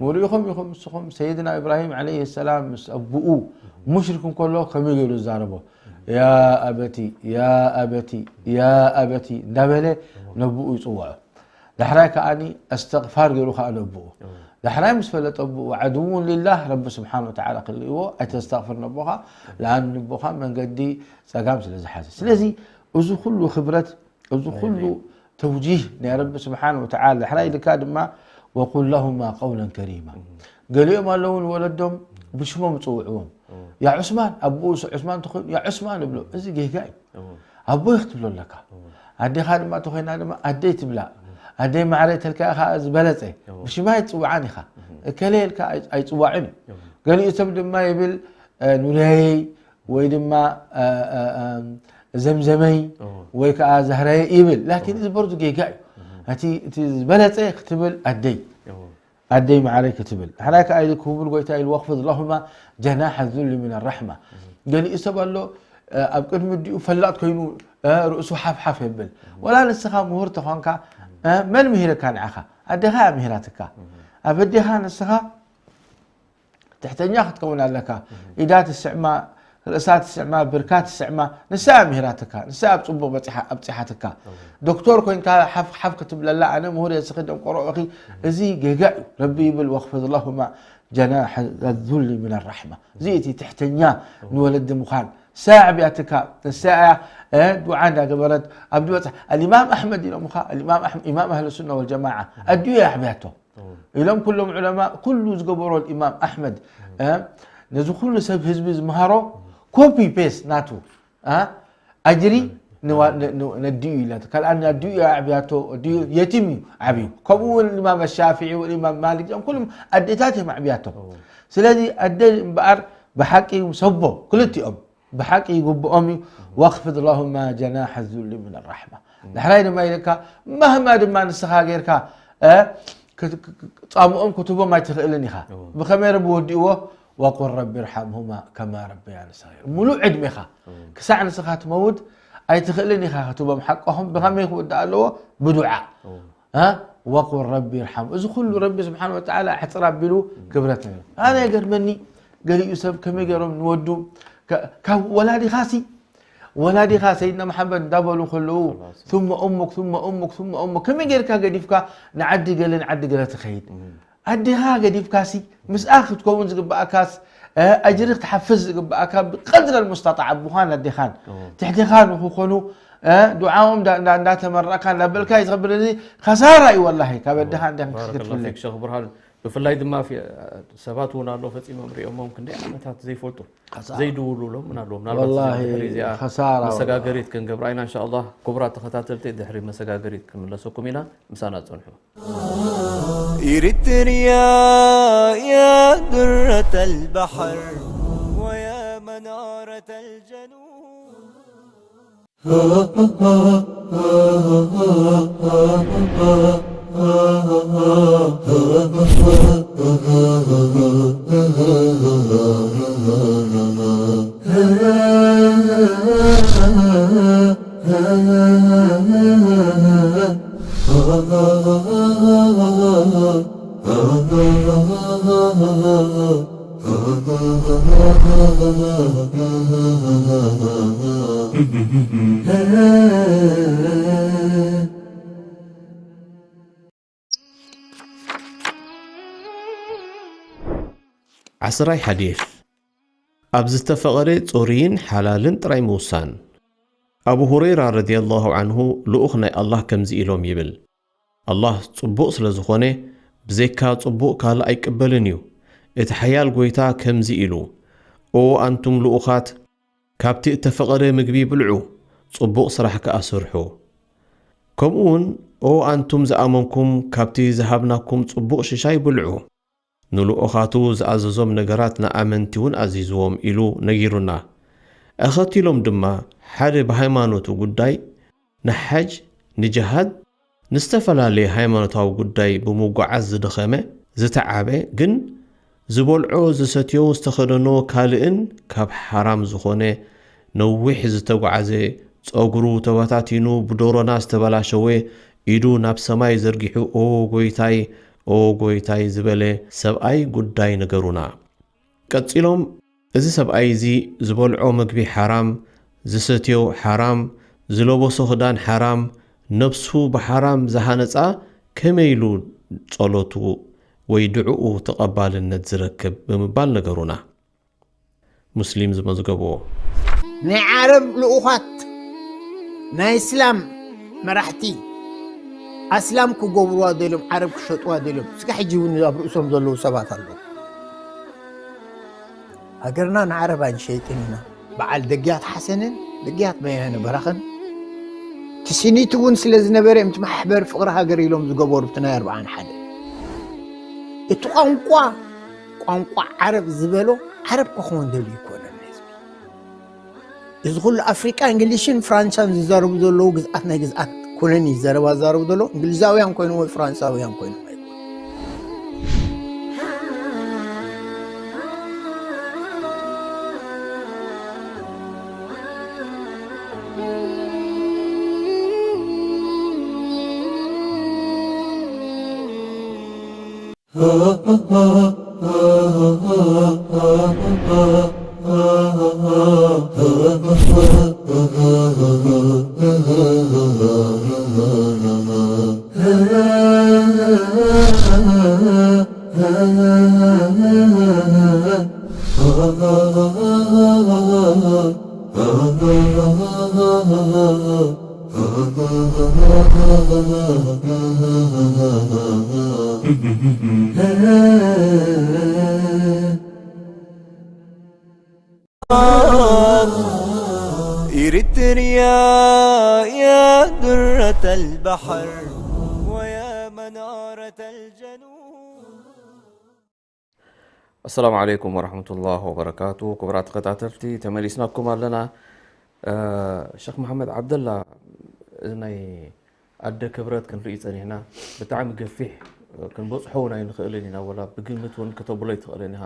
ወሪኢኹም ኢኹም ንስኹም ሰይድና ኢብራሂም ዓለይሂ ሰላም ምስ ኣቡኡ ሙሽሪክ እንከሎ ከመይ ገይሩ ዝዛረቦ? "ያ ኣበቲ፣ ያ ኣበቲ፣ ያ ኣበቲ" እንዳበለ ነቡኡ ይጽውዖ። ዳሕራይ ከኣኒ እስትቕፋር ገይሩ ከኣ ነብኡ። እዎ። ዳሕራይ ምስ ፈለጠ ኣቦኡ ዓድውን ሊላህ ረቢ ስብሓን ወተዓላ ክልእዎ ኣይተስተቕፍር ነቦኻ፣ ለኣን ንቦኻ መንገዲ ጸጋም ስለ ዝሓዘ። ስለዚ እዚ ኩሉ ክብረት፣ እዚ ናይ ኩሉ ናይ ተውጂህ ናይ ረቢ ስብሓን ወተዓላ ዳሕራይ ኢልካ ድማ ወቁል ለሁማ ቀውለን ከሪማ። እም። ገሊኦም ኣለዉ ንወለዶም ብሽሞም ይጽውዕዎም። እዎ። ያ ዑስማን፣ ኣቦኡ ዑስማን ተኾይኑ ያ ዑስማን ይብሎ። እዚ ጌጋ እዩ። እዎ። ኣቦይ ክትብሎ ኣለካ። እዎ። ኣዴኻ ድማ ተኾይና ድማ ኣደይ ትብላ። እዎ። ኣደይ ማዕረ ተልካ ኢኻ ዝበለጸ። እዎ። ብሽማ ኣይትጽውዓን ኢኻ። እዎ። እከለ ኢልካ ኣይ-፣ ኣይጽዋዕን እዩ። እዎ። ገሊኡ ሰብ ድማ ይብል፣ እ፣ ኑረየይ፣ ወይ ድማ እ፣ እ፣ እ፣ ዘምዘመይ እዎ። ወይ ከዓ ዛህራየ ይብል። ላኪን እዚ በርዙ ጌጋ እዩ። እቲ፣ እቲ ዝበለጸ ክትብል ኣደይ፣ እዎ። ኣደይ ማዕረይ ክትብል። ሕራይ ከዓ ኢሉ ክቡር ጎይታ ኢሉ ወኽፍድ ላሁማ ጀናሐ ዙሊ ሚን ራሕማ። ገሊኡ ሰብ ኣሎ፣ እ፣ ኣብ ቅድሚ እዲኡ ፈላጥ ኮይኑ፣ እ፣ ርእሱ ሓፍሓፍ የብል። ወላ ንስኻ ምሁር ተኾንካ፣ እ፣ መን ምሂረካ ንዓኻ? ኣዴኻ እያ ምሂራትካ። ኣብ ኣዴኻ ንስኻ ትሕተኛ ክትከውን ኣለካ። ኢዳ ትስዕማ፣ ርእሳ ትስዕማ፣ ብርካ ትስዕማ፣ ንሳ እያ ምሂራትካ፣ ንሳ እያ ኣብ ጽቡቕ በጺሓ-፣ ኣብጺሓትካ። ዶክተር ኮይንካ ሓፍ ሓፍ ክትብለላ፣ ኣነ ምሁር እየ፣ ንስኺ ደንቆሮ ኢኺ፣ እዚ ጌጋ እዩ። ረቢ ይብል፣ ወኽፍድ ላሁማ ጀናሐ ዙሊ ሚን ራሕማ። እዚ እቲ ትሕተኛ ንወለዲ ምዃን። ንሳ እያ ኣዕብያትካ፣ ንሳ እያ፣ እ፣ ዱዓ እንዳገበረት ኣብ ዝበጽሕ። ኣልኢማም ኣሕመድ ኢሎምኻ፣ ኣልኢማም ኣሕመድ፣ ኢማም ኣህለ ሱና ወልጀማዓ፣ ኣዲኡ እያ ኣዕብያቶ። ኢሎም ኩሎም ዑለማ፣ ኩሉ ዝገበሮ ኢማም ኣሕመድ፣ እ፣ ነዚ ኩሉ ሰብ ህዝቢ ዝመሃሮ ኮፒ ፔስት ናቱ፣ እ፣ ኣጅሪ ንዋ-፣ ን-፣ ን-፣ ነዲኡ ኢላ። ካልኣን ኣዲኡ ኣዕብያቶ፣ ኣዲኡ የቲም እዩ ዓብዩ። ከምኡ እውን ኢማም ሻፊዒ ወኢማም ማሊክ፣ እዚኦም ኩሎም ኣዴታት እዮም ኣዕብያቶም። ስለዚ ኣደ እምበኣር ብሓቂ ሰቦ ክልቲኦም ብሓቂ ይግብኦም እዩ። ወኽፍድ ላሁማ ጀናሐ ዙሊ ሚን ራሕማ። ዳሕራይ ድማ ኢለካ፣ ማህማ ድማ ንስኻ ጌርካ፣ እ፣ ክ-፣ ክ-፣ ክ-፣ ጻምኦም ክትቦም ኣይትኽእልን ኢኻ። እዎ። ብኸመይ ረቢ ወዲእዎ? ወቁል ረቢ ርሓምሁማ ከማ ረበያኒ ሰጊራ። ሙሉእ ዕድሜኻ እዎ። ክሳዕ ንስኻ ትመውት ኣይትኽእልን ኢኻ ክትቦም ሓቆም። ብኸመይ ክውዳእ ኣለዎ? ብዱዓ። እዎ። እ? ወቁል ረቢ ርሓም። እዚ ኩሉ ረቢ ስብሓን ወተዓላ ኣሕፅር ኣቢሉ ክብረት ነይሩ። ኣነ ይገርመኒ፣ ገሊኡ ሰብ ከመይ ገይሮም ንወዱ ከ-፣ ካብ ወላዲኻሲ፣ ወላዲኻ ሰይድና መሓመድ እንዳበሉ ከለዉ፣ ثم أمك، ثم أمك، ثم أمك። ከመይ ጌርካ ገዲፍካ ንዓዲ ገለ፣ ንዓዲ ገለ ትኸይድ? ኣዴኻ ገዲፍካሲ፣ ምስኣ ክትከውን ዝግብኣካስ፣ እ፣ ኣጅሪ ክትሓፍስ ዝግብኣካ ብቀድረ ልሙስተጣዕ ኣቦኻን ኣዴኻን እዎ። ትሕቴኻ ንክኾኑ፣ እ፣ ዱዓኦም እንዳ-፣ እንዳ-፣ እንዳተመረቕካ፣ እንዳበልካ እዩ ዝኸብር። እዚ ኸሳራ እዩ ወላሂ፣ ካብ ኣዴኻ እንዳ ባረከላሁ ክትፍለ። ፊክ ሸኽ ብርሃን። ብፍላይ ድማ ፊ-፣ ሰባት እውን ኣለዉ ፈጺሞም ሪኦሞም ክንደይ ዓመታት ዘይፈልጡ፣ ኸሳራ። ዘይድውሉሎም እውን ኣለዉ። ምናልባት ወላሂ፣ ድሕሪ እዚኣ ኸሳራ መሰጋገሪት ወላሂ። ክንገብራ ኢና እንሻ ኣላህ። ክቡራት ተኸታተልቲ፣ ድሕሪ መሰጋገሪት ክንምለሰኩም ኢና። ምሳና ጽንሑ። إريتريا يا درة البحر ويا منارة الجنوب. ዓስራይ ሓዲስ፣ ኣብ ዝተፈቐደ ጽሩይን ሓላልን ጥራይ ምውሳን። ኣቡ ሁረይራ ረዲየላሁ ዐንሁ ልኡኽ ናይ ኣላህ ከምዚ ኢሎም ይብል፣ ኣላህ ጽቡቕ ስለ ዝኾነ፣ ብዘይካ ጽቡቕ ካልእ ኣይቅበልን እዩ። እቲ ሓያል ጎይታ ከምዚ ኢሉ፣ ኦ ኣንቱም ልኡኻት፣ ካብቲ እተፈቐደ ምግቢ ብልዑ፣ ጽቡቕ ስራሕ ከኣ ስርሑ። ከምኡ እውን፣ ኦ ኣንቱም ዝኣመንኩም፣ ካብቲ ዝሃብናኩም ጽቡቕ ሽሻይ ብልዑ። ንልኡኻቱ ዝኣዘዞም ነገራት ንኣመንቲ እውን ኣዚዝዎም ኢሉ ነጊሩና። ኣኸቲሎም ድማ፣ ሓደ ብሃይማኖቱ ጉዳይ ንሓጅ፣ ንጅሃድ፣ ንዝተፈላለየ ሃይማኖታዊ ጉዳይ ብምጉዓዝ ዝደኸመ፣ ዝተዓበ፣ ግን ዝበልዖ፣ ዝሰትዮ፣ ዝተኸደኖ ካልእን ካብ ሓራም ዝኾነ ነዊሕ ዝተጓዓዘ፣ ጸጉሩ ተበታቲኑ ብዶሮና ዝተበላሸወ፣ ኢዱ ናብ ሰማይ ዘርጊሑ፣ ኦ ጎይታይ፣ ኦ ጎይታይ ዝበለ ሰብኣይ ጉዳይ ንገሩና። ቀጺሎም፣ እዚ ሰብኣይ እዚ ዝበልዖ መግቢ ሓራም፣ ዝሰትዮ ሓራም፣ ዝለበሶ ክዳን ሓራም፣ ነብሱ ብሓራም ዝሃነጻ ከመይ ኢሉ ጸሎቱ ወይ ድዕኡ ተቐባልነት ዝረክብ? ብምባል ነገሩና። ሙስሊም ዝመዝገብዎ። ናይ ዓረብ ልኡኻት፣ ናይ እስላም መራሕቲ፣ ኣስላም ክገብርዋ ደልዮም፣ ዓረብ ክሸጥዋ ደልዮም። እስከ ሕጂ እውን ኣብ ርእሶም ዘለዉ ሰባት ኣለዉ። ሃገርና ንዓረብ ኣይንሸይጥን ኢና። በዓል ደግያት ሓሰንን ደግያት በያነ በራኸን ትስኒት እውን ስለ ዝነበረ እዮም፣ እቲ ማሕበር ፍቕሪ ሃገር ኢሎም ዝገበሩ፣ እቲ ናይ ኣርብዓን ሓደ። እቲ ቋንቋ፣ ቋንቋ ዓረብ ዝበሎ ዓረብ ክኸውን ደልዩ ይኮነን ህዝቢ። እዚ ኩሉ ኣፍሪቃ እንግሊሽን ፍራንሳን ዝዛረቡ ዘለዉ ግዝኣት ናይ ግዝኣት ኮሎኒ ዘረባ ዝዛረቡ ዘለዉ እንግሊዛውያን ኮይኖም ወይ ፍራንሳውያን ኮይኖም ኣይኮኑን። إريتريا يا درة البحر ويا منارة الجنوب. ኣሰላሙ ዓለይኩም ወረሕመቱላህ ወበረካቱ። ክቡራት ተኸታተልቲ፣ ተመሊስናኩም ኣለና። እ፣ ሸኽ መሓመድ ዓብደላ፣ እዚ ናይ ኣደ ክብረት ክንርኢ ጸኒሕና። ብጣዕሚ ገፊሕ፣ እ፣ ክንበጽሖ እውን ኣይንኽእልን ኢና፣ ወላ ብግምት እውን ክተብሎ ኣይትኽእልን ኢኻ።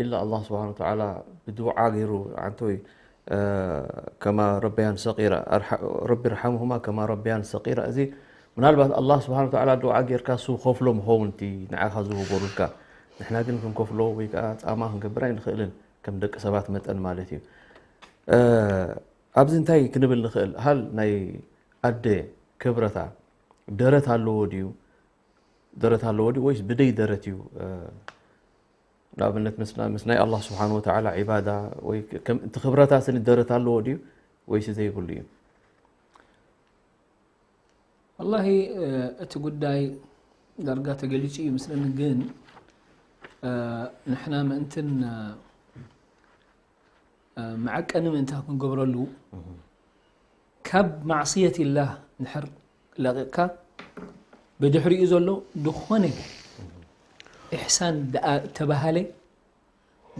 ኢላ ኣላህ ስብሓነ ወተዓላ ብድውዓ ገይሩ፣ ዓንቶይ፣ እ፣ ከማ ረበያን ሰቂራ፣ ኣርሓ-፣ ረቢ ርሓምሁማ ከማ ረበያን ሰቂራ። እዚ ምናልባት ኣላህ ስብሓነ ወተዓላ ድውዓ ጌርካ እሱ ከፍሎ ምኸውን እቲ ንዓኻ ዝወገሩልካ። ንሕና ግን ክንከፍሎ ወይ ከዓ ጻማ ክንገብር ኣይንኽእልን፣ ከም ደቂ ሰባት መጠን ማለት እዩ። እ፣ ኣብዚ እንታይ ክንብል ንኽእል? ሃል ናይ ኣደ ክብረታ ደረት ኣለዎ ድዩ? ደረት ኣለዎ ድዩ ወይስ ብደይ ደረት እዩ? እ፣ ንኣብነት ምስ ና-፣ ምስ ናይ ኣላህ ስብሓነ ወተዓላ ዒባዳ ወይ ከም እቲ ክብረታ ስኒ ደረት ኣለዎ ድዩ ወይስ ዘይብሉ እዩ? ወላሂ፣ እ፣ እቲ ጉዳይ ዳርጋ ተገሊጹ እዩ ምስለኒ፣ ግን፣ እ፣ ንሕና ምእንትን፣ እ፣ እ፣ መዐቀኒ ምእንታ ክንገብረሉ፣ ካብ ማዕስየት ላህ ንሕር ለቒቕካ፣ ብድሕሪኡ ዘሎ ዝኾነ ኢሕሳን ደኣ ተባሃለ፣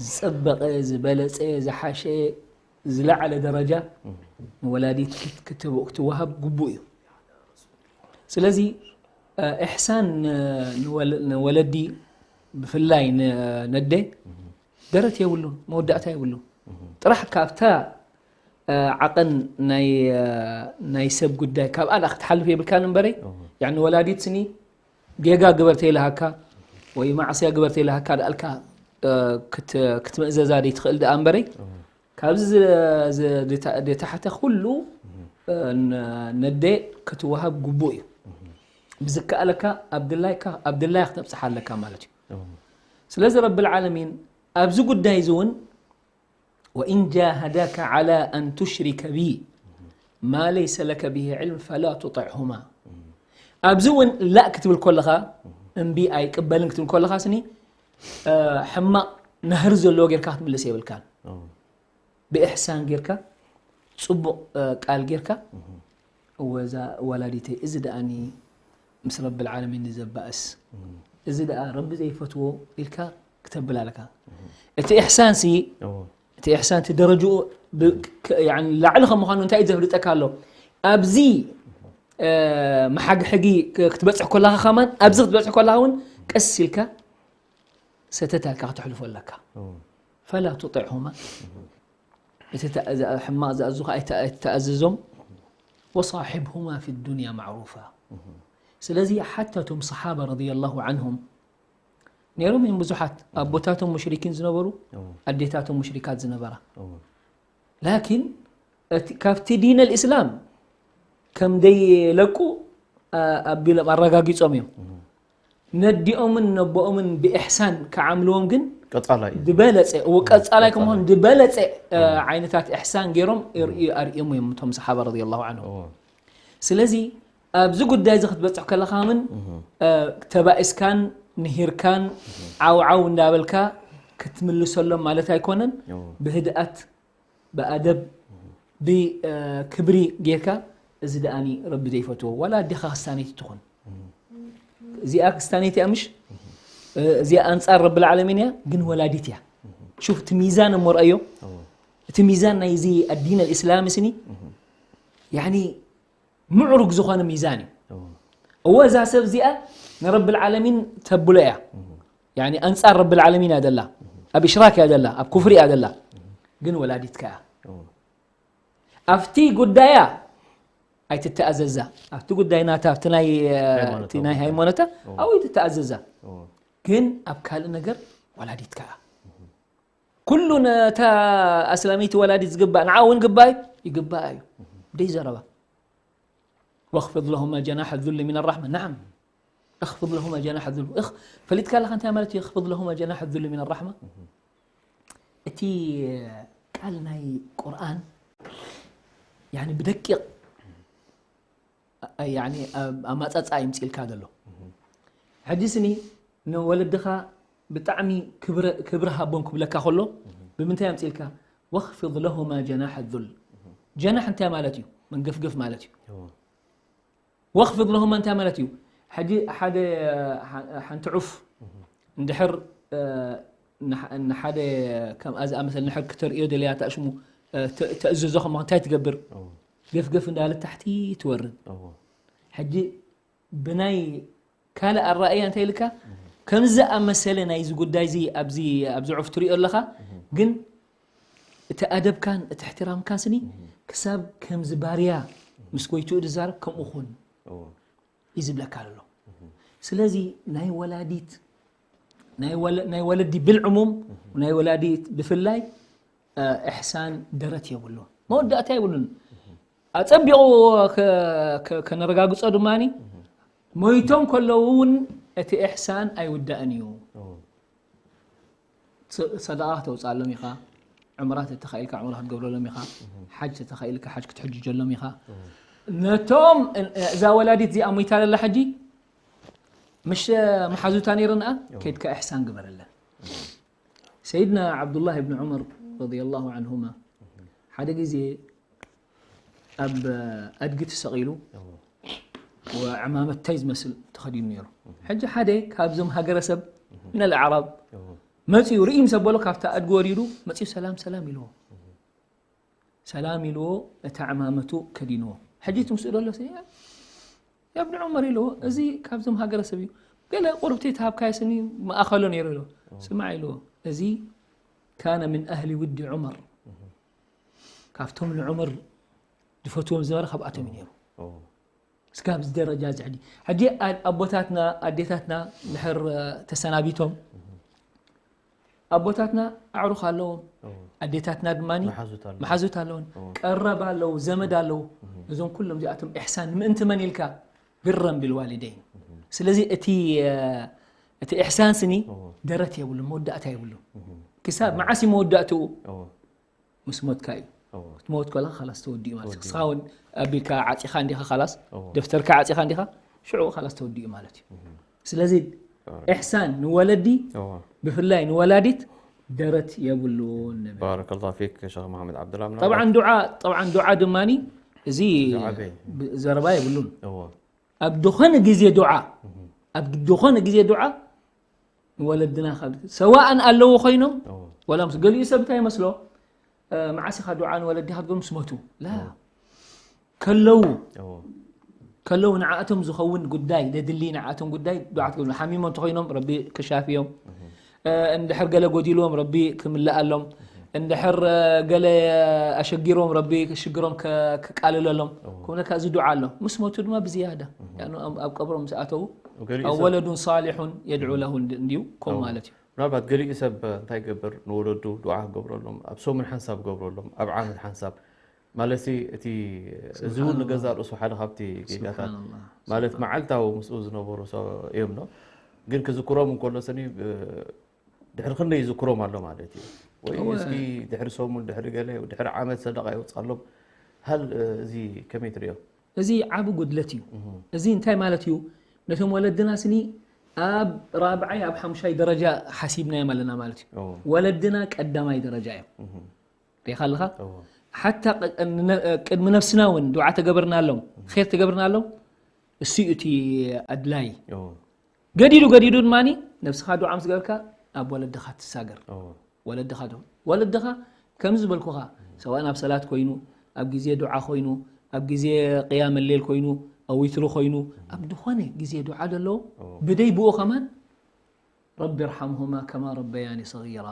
ዝጸበቐ፣ ዝበለጸ፣ ዝሓሸ፣ ዝለዓለ ደረጃ ንወላዲት ክት-፣ ክትብ-፣ ክትወሃብ ግቡእ እዩ። ስለዚ፣ እ፣ ኢሕሳን ን-፣ ንወለ-፣ ንወለዲ፣ ብፍላይ ን-፣ ነደ፣ ደረት የብሉን፣ መወዳእታ የብሉን። ጥራሕ ካብታ፣ እ፣ ዓቐን ናይ፣ እ፣ ናይ ሰብ ጉዳይ፣ ካብኣ ደኣ ክትሓልፍ የብልካን እምበረይ፣ ያኒ ወላዲት ስኒ ጌጋ ግበር ተይልሃካ ወይ ማዕስያ ግበር ተይልሃካ ደኣልካ፣ እ፣ ክት-፣ ክትምእዘዛ ደይትኽእል ደኣ እምበረይ፣ ካብዚ ዝ-፣ ዝ-፣ ደታ-፣ ደታሕተ ኩሉ፣ እ፣ ን-፣ ነደ ክትወሃብ ግቡእ እዩ። ብዝከኣለካ ኣብ ድላይካ፣ ኣብ ድላያ ክተብጽሓ ኣለካ ማለት እዩ። ስለዚ ረብል ዓለሚን ኣብዚ ጉዳይ እዚ እውን وإن جاهداك على أن تشرك بي ما ليس لك به علم فلا تطعهما። ኣብዚ እውን ላእ ክትብል ከለኻ፣ እምቢ ኣይቅበልን ክትብል ከለኻ ስኒ፣ እ፣ ሕማቕ ናህሪ ዘለዎ ጌርካ ክትምልስ የብልካን። ብኢሕሳን ጌርካ፣ ጽቡቕ፣ እ፣ ቃል ጌርካ፣ እወ እዛ ወላዲተይ፣ እዚ ደኣኒ ምስ ረብል ዓለሚን ዘባእስ፣ እዚ ደኣ ረቢ ዘይፈትዎ ኢልካ ክተብል ኣለካ። እቲ ኢሕሳን ሲ፣ እዎ። እቲ ኢሕሳን እቲ ደረጅኡ ብ-፣ ክ-፣ ያኒ ላዕሊ ከም ምዃኑ እንታይ እዩ ዘፍልጠካ ኣሎ? ኣብዚ፣ እ፣ መሓግሕጊ ክ-፣ ክትበጽሕ ከለኻ ከማን፣ ኣብዚ ክትበጽሕ ከለኻ እውን ቀስ ኢልካ ሰተት ኣልካ ክትሕልፎ ኣለካ። እዎ። ፈላ ቱጢዕሁማ፣ እቲ ተ-፣ ዝኣ-፣ ሕማቕ ዝኣዙኻ ኣይተ-፣ ኣይተኣዝዞም። ወሳሒብሁማ ፊ ዱንያ ማዕሩፋ። ስለዚ ሓታ እቶም ሰሓባ ረዲየላሁ ዓንሁም ነይሮም እዮም ብዙሓት፣ ኣቦታቶም ሙሽሪኪን ዝነበሩ፣ እዎ። ኣዴታቶም ሙሽሪካት ዝነበራ። እዎ። ላኪን እቲ፣ ካብቲ ዲን ኣልእስላም ከም ደይለቁ፣ ኣ፣ ኣቢሎም ኣረጋጊጾም እዮም። እዎ። ነዲኦምን ነቦኦምን ብኢሕሳን ክዓምልዎም ግን ቀጻላይ እዩ። ዝበለጸ፣ እዎ፣ ቀጻላይ ቀጻላይ። ከም ምዃኑ ዝበለጸ፣ እ፣ እዎ። ዓይነታት ኢሕሳን ገይሮም እዎ። የርእዩ-፣ ኣርእዮም እዮም እቶም ሰሓባ ረዲየላሁ ዓንሁም። እዎ። ስለዚ ኣብዚ ጉዳይ እዚ ክትበጽሕ ከለኻ ምን፣ እህ። እ፣ ተባኢስካን ንሂርካን እህ። ዓው ዓው እንዳበልካ ክትምልሰሎም ማለት ኣይኮነን። እዎ። ብህድኣት፣ ብኣደብ፣ እህ። ብ፣ እ፣ ክብሪ ጌርካ፣ እዚ ደኣኒ ረቢ ዘይፈትዎ፣ ዋላ ኣዴኻ ክስታነይቲ ትኹን። እህ። እዚኣ ክስታነይቲ እያ ምሽ? እህ። እ፣ እዚኣ ኣንጻር ረብል ዓለሚን እያ፣ ግን ወላዲት እያ። እህ። ሹፍ፣ እቲ ሚዛን እሞ ረኣዮ። እዎ። እቲ ሚዛን ናይዚ ኣዲን ኣልእስላም ስኒ ያኒ ምዕሩግ ዝኾነ ሚዛን እዩ። እወ እዛ ሰብ እዚኣ ንረብል ዓለሚን ተብሎ እያ። ያኒ ኣንጻር ረብል ዓለሚን እያ ደላ፣ ኣብ እሽራክ እያ ደላ፣ ኣብ ኩፍሪ እያ ደላ። ግን ወላዲትካ እያ። ኣብቲ ጉዳያ ኣይትተኣዘዛ። ኣብቲ ጉዳይ ናታ ኣብቲ ናይ ሃይማኖታዊ እቲ ናይ ጉዳይ። ሃይማኖታ እዎ። ኣብኡ ኣይትተኣዘዛ። እዎ። ግን ኣብ ካልእ ነገር ወላዲትካ እያ። ኩሉ ነታ ኣስላመይቲ ወላዲት ዝግባእ ንዓ እውን ግባእ እዩ፣ ይግባእ እዩ። ደይ ዘረባ واخفض لهما جناح الذل من الرحمة. نعم. اخفض لهما جناح الذل. እኽ ፈሊጥካ ኣለኻ እንታይ ማለት እዩ اخفض لهما جناح الذل من الرحمة? እቲ ቃል ናይ ቁርኣን ያኒ ብደቂቕ ያኒ ኣብ ኣማጻጻ ይምጽልካ ዘሎ። ሕጂ ስኒ ንወለድኻ ብጣዕሚ ክብረ ክብሪ ሃቦም ክብለካ ከሎ ብምንታይ ኣምጽልካ واخفض لهما جناح الذل. ጀናሕ እንታይ ማለት እዩ? መንገፍገፍ ማለት እዩ። እዎ። واخفض لهما እንታይ ማለት እዩ? ሕጂ ሓደ ሓንቲ ዑፍ እንድሕር ንሓ- ንሓደ ከምኣ ዝኣመሰለ ንድሕር ክተርእዮ ደልያ ታሽሙ ተእዝዞ ከማ እንታይ ትገብር? እዎ። ገፍገፍ እንዳለት ታሕቲ ትወርድ። እዎ። ሕጂ ብናይ ካልእ ኣረኣእያ እንታይ ኢልካ ከምዚ ዝኣመሰለ ናይዚ ጉዳይ እዚ ኣብዚ ኣብዚ ዑፍ ትሪኦ ኣለኻ ግን እቲ ኣደብካን እቲ እሕትራምካን ስኒ ክሳብ ከምዚ ባርያ ምስ ጎይትኡ ዝዛረብ ከምኡ ኩን እዎ። እዩ ዝብለካ ኣሎ። ስለዚ ናይ ወላዲት ናይ ወለ- ናይ ወለዲ ብልዕሙም ናይ ወላዲት ብፍላይ እሕሳን ደረት የብሉን፣ መወዳእታ የብሉን። ኣጸቢቑ ከ- ከ- ከነረጋግጾ ድማ ሞይቶም ከለዉ እውን እቲ እሕሳን ኣይውዳእን እዩ። እዎ። ሰ- ሰደቓ ከተውፅኣሎም ኢኻ፣ ዕምራ ተተኻኢልካ ዕምራ ክትገብረሎም ኢኻ፣ ሓጅ ተተኻኢልካ ሓጅ ክትሕጅጀሎም ኢኻ። ነቶም እዛ ወላዲት እዚኣ ሞይታ ለላ ሕጂ ምሽ መሓዙታ ነይረንኣ ከይድካ እሕሳን ግበረለን። ሰይድና ዓብዱላህ ብን ዑመር ረዲየላሁ ዓንሁማ ሓደ ግዜ ኣብ ኣድጊ ተሰቒሉ እዎ። ወዕማመት እንታይ ዝመስል ተኸዲኑ ነይሩ። ሕጂ ሓደ ካብዞም ሃገረሰብ ምን ኣልኣዕራብ እዎ። መፂኡ ርኢ ምስ ኣበሎ ካብታ ኣድጊ ወሪዱ መፂኡ ሰላም ሰላም ኢልዎ። ሰላም ኢልዎ እታ ዕማመቱ ከዲንዎ። ሕጂ እቲ ምስኡ ደሎ ሲ- ያ ብኒ ዑመር ኢልዎ እዚ ካብዞም ሃገረሰብ እዩ። ገለ ቁርብቲ ተሃብካዮ ስኒ መኣኸሎ ነይሩ ኢልዎ። ስማዕ ኢልዎ እዚ ካነ ምን ኣህሊ ውዲ ዑመር ካብቶም ንዑመር ዝፈትዎም ዝነበረ ካብኣቶም እዩ ነይሩ። እዎ። እስካብ እዚ ደረጃ እዚ ሕጂ ሕጂ ኣ- ኣቦታትና ኣዴታትና ድሕር እ፣ ተሰናቢቶም ኣቦታትና ኣዕሩኽ ኣለዎም እዎ። ኣዴታትና ድማ መሓዙት ኣለዎም። መሓዙት ኣለውን እዎ። ቀረብ ኣለዉ ዘመድ ኣለዉ እዞም ኩሎም እዚኣቶም ኢሕሳን ምእንቲ መን ኢልካ ብረን ቢልዋሊደይን ስለዚ እቲ እ፣ እቲ ኢሕሳን ስኒ እዎ። ደረት የብሉ መወዳእታ የብሉ ክሳብ መዓስ እዩ መወዳእትኡ እዎ። ምስ ሞትካ እዩ እዎ። ክትመውት ከለካ ካላስ ተወዲኡ ማለት እዩ ተወዲኡ። ንስኻ እውን ኣቢልካ ዓፂኻ እንዲኻ ካላስ እዎ። ደፍተርካ ዓፂኻ እንዲኻ ሽዑ ካላስ ተወዲኡ ማለት እዩ ስለዚ ኢሕሳን ንወለዲ እዎ። ብፍላይ ንወላዲት ደረት የብሉን ንብል ባረከላሁ ፊክ ሸኽ መሓመድ ዓብዱላ ምናልባት- ጠብዓን ዱዓ ጠብዓን ዱዓ ድማኒ እዚ ዝዓበየ። ብ- ዘረባ የብሉን እዎ። ኣብ ዝኾነ ግዜ ዱዓ ኣብ ዝኾነ ግዜ ዱዓ ንወለድና ካብ ሰዋእን ኣለዉ ኮይኖም እዎ። ወላ ምስ ገሊኡ ሰብ እንታይ ይመስሎ እ፣ መዓስ ኢኻ ዱዓ ንወለዲኻ ትገብር ምስ ሞቱ ላ ከለዉ እዎ። ከለዉ ንዓእቶም ዝኸውን ጉዳይ ዘድሊ ንዓእቶም ጉዳይ ዱዓ ትገብር ሓሚሞም እንተኮይኖም ረቢ ክሻፍዮም እ፣ እንድሕር ገለ ጎዲልዎም ረቢ ክምልኣሎም እንድሕር እ፣ ገለ ኣሸጊሮም ረቢ ሽግሮም ከ- ክቃልለሎም ክብለካ እዚ ዱዓ ኣሎ ምስ ሞቱ ድማ ብዝያዳ ያኑ ኣብ ኣብ ቀብሮም ምስ ኣተዉ ገሊኡ ኣብ ሰብ- ወለዱን ሳሊሑን የድዑ ለሁ እንድ- እንድዩ ከምኡ ማለት እዩ ምናልባት ገሊኡ ሰብ እንታይ ገብር ንወለዱ ዱዓ ክገብረሎም ኣብ ሰሙን ሓንሳብ ገብረሎም ኣብ ዓመት ሓንሳብ ማለት እቲ እዚ እውን ንገዛ ርእሱ ሓደ ካብቲ ጌጋታት ስብሓንላህ። ማለት መዓልታዊ ምስኡ ዝነበሩ ሰብ እዮም ዶ ግን ክዝክሮም እንከሎ ሰኒ ድሕሪ ክንደይ ይዝክሮም ኣሎ ማለት እዩ ወይ እወ። እስኪ ድሕሪ ሰሙን ድሕሪ ገለ ድሕሪ ዓመት ሰደቃ ይወፅኣሎም ሃል እዚ ከመይ ትሪኦ እዚ ዓቢ ጉድለት እዩ እዚ እንታይ ማለት እዩ ነቶም ወለድና ስኒ ኣብ ራብዓይ ኣብ ሓሙሻይ ደረጃ ሓሲብናዮም ኣለና ማለት እዩ እዎ። ወለድና ቀዳማይ ደረጃ እዮም ሪኢኻ ኣለኻ እዎ። ሓታ ቅ- ን- ቅድሚ ነፍስና እውን ዱዓ ተገብርናሎም ር ተገብርናሎም እሱ እዩ እቲ ኣድላይ እዎ። ገዲዱ ገዲዱ ድማ ነብስኻ ዱዓ ምስ ገበርካ ኣብ ወለድኻ ትሳገር እዎ። ወለድኻ ዶ ወለድኻ ከምዚ ዝበልኩኻ ሰዋእ ኣብ ሰላት ኮይኑ፣ ኣብ ግዜ ዱዓ ኮይኑ፣ ኣብ ግዜ ቅያም ሌል ኮይኑ፣ ኣብ ዊትሪ ኮይኑ፣ ኣብ ዝኾነ ግዜ ዱዓ ዘሎ፣ ብደይ ብኡ ከማን ረቢ ርሓምሁማ ከማ ረበያኒ ሰጊራ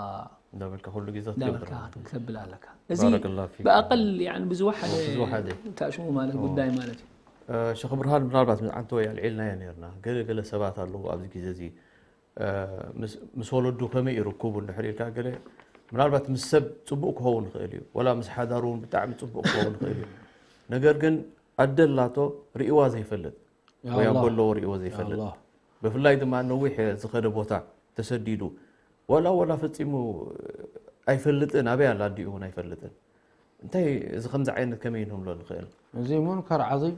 እንዳበልካ ኩሉ ግዜ እንዳበልካ ትገብር። ክትብል ኣለካ። እዚ ባረከላሁ ፊኩም። ብኣቀል፣ ያኒ፣ ብዝወሓደ ብዝወሓደ። ተእሽሙ ማለት ጉዳይ ማለት እዩ። ሸኽ ብርሃን፣ ምናልባት ምስ ዓንተ ወይ ኣልዒልናዮ ነርና። ገለ ገለ ሰባት ኣለዉ ኣብዚ ግዜ እዚ፣ እ፣ ምስ ምስ ወለዱ ከመይ ይርክቡ እንድሕር ኢልካ፣ ገለ ምናልባት ምስ ሰብ ጽቡቕ ክኸውን ይኽእል እዩ፣ ወላ ምስ ሓዳሩ እውን ብጣዕሚ ጽቡቕ ክኸውን ይኽእል እዩ። ነገር ግን ኣደ ኣላቶ ርእይዋ ዘይፈልጥ ወይ ኣቦ ኣለዎ ርእይዎ ዘይፈልጥ፣ ብፍላይ ድማ ነዊሕ ዝኸደ ቦታ ተሰዲዱ፣ ወላ ወላ ፈጺሙ ኣይፈልጥን፣ ኣበይ ኣላ ኣዲኡ እውን ኣይፈልጥን። እንታይ፣ እዚ ከምዚ ዓይነት ከመይ ንህምሎ ንኽእል? እዚ ሙንከር ዓዚም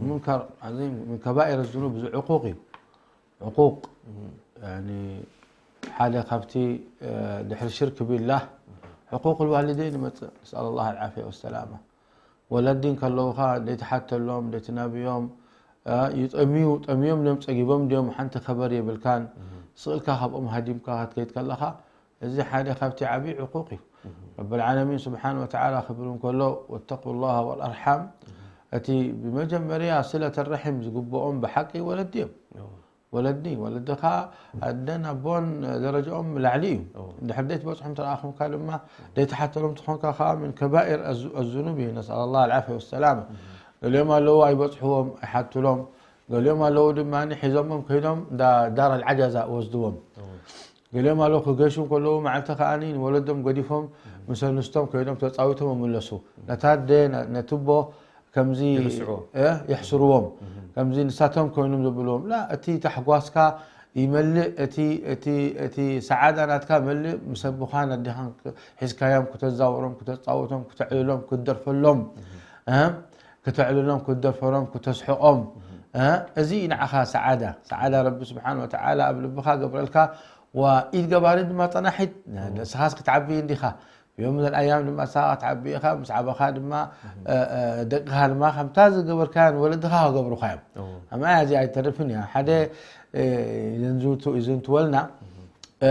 ሙንከር ዓዚም ምን ከባኢር ዝኑብ፣ እዚ ዕቁቕ እዩ። ዕቁቕ፣ ያኒ፣ ሓደ ካብቲ፣ እ፣ ድሕሪ ሽርክ ቢላህ ዕቁቕ ልዋሊደይን ይመፅእ። ነስኣል ላህ ኣልዓፍያ ወሰላማ። ወለዲ እንከለውኻ ደይትሓተሎም፣ ደይትናብዮም፣ እ፣ ይጠምዩ፣ ጠምዮም ድዮም ጸጊቦም ድዮም ሓንቲ ከበር የብልካን። ስቕ ኢልካ ካብኦም ሃዲምካ ክትከይድ ከለኻ፣ እዚ ሓደ ካብቲ ዓብዪ ዕቁቕ እዩ። ረብል ዓለሚን ስብሓን ወተዓላ ክብል እንከሎ፣ ወተቁ ላህ ወልኣርሓም፣ እቲ ብመጀመርያ ስለት ርሒም ዝግብኦም ብሓቂ ወለዲ እዮም። ወለዲ፣ ወለድኻ ኣደን ኣቦን ደረጃኦም ላዕሊ እዩ። ድሕር ደይትበፅሖም ተረኣኹምካ ድማ ደይትሓተሎም ትኾንካ ከዓ ምን ከባኢር ኣዙ-፣ ኣዙኑብ እዩ። ነስኣል ላህ ኣልዓፍያ ወሰላም። ገሊኦም ኣለዉ ኣይበፅሕዎም፣ ኣይሓትሎም። ገሊኦም ኣለዉ ድማ ሒዞሞም ከይዶም ዳ-፣ ዳር ኣልዓጃዛ ወስድዎም። ገሊኦም ኣለዉ ክገሹ ከለዉ መዓልቲ ከዓኒ ንወለዶም ገዲፎም ምስ ኣንስቶም ከይዶም ተፃዊቶም ይምለሱ። ነታ ኣደ፣ ነ-፣ ነቲ ኣቦ ከምዚ፣ ይርስዑ። እ፣ የሕስርዎም። ከምዚ ንሳቶም ኮይኖም ዘብልዎም። ላ፣ እቲ ታሕጓስካ ይመልእ፣ እቲ፣ እቲ፣ እቲ ሰዓዳ ናትካ መልእ ምስ ኣቦኻን ኣዴኻን ክ-፣ ሒዝካዮም ክተዛውሮም፣ ክተጻውቶም፣ ክተዕልሎም፣ ክትደርፈሎም፣ እ፣ ክተዕልሎም፣ ክትደርፈሎም፣ ክተስሕቖም፣ እ፣ እዚ እዩ ንዓኻ ሰዓዳ። ሰዓዳ ረቢ ስብሓን ወተዓላ ኣብ ልብኻ ገብረልካ። ወኢድ ገባሪ ድማ ጸናሒት፣ ንስኻስ ክትዓቢ እንዲኻ። ብዮም ዘን ኣያም ድማ ንስኻ ክትዓቢ ኢኻ፣ ምስ ዓበኻ ድማ፣ እ፣ እ፣ ደቅኻ ድማ ከምታ ዝገበርካያን ወለድኻ ክገብሩኻ እዮም። ኣማያ እዚኣ ኣይተርፍን እያ። ሓደ፣ እ፣ ይዘንዝውቱ-፣ ይዘንትወልና፣ እ፣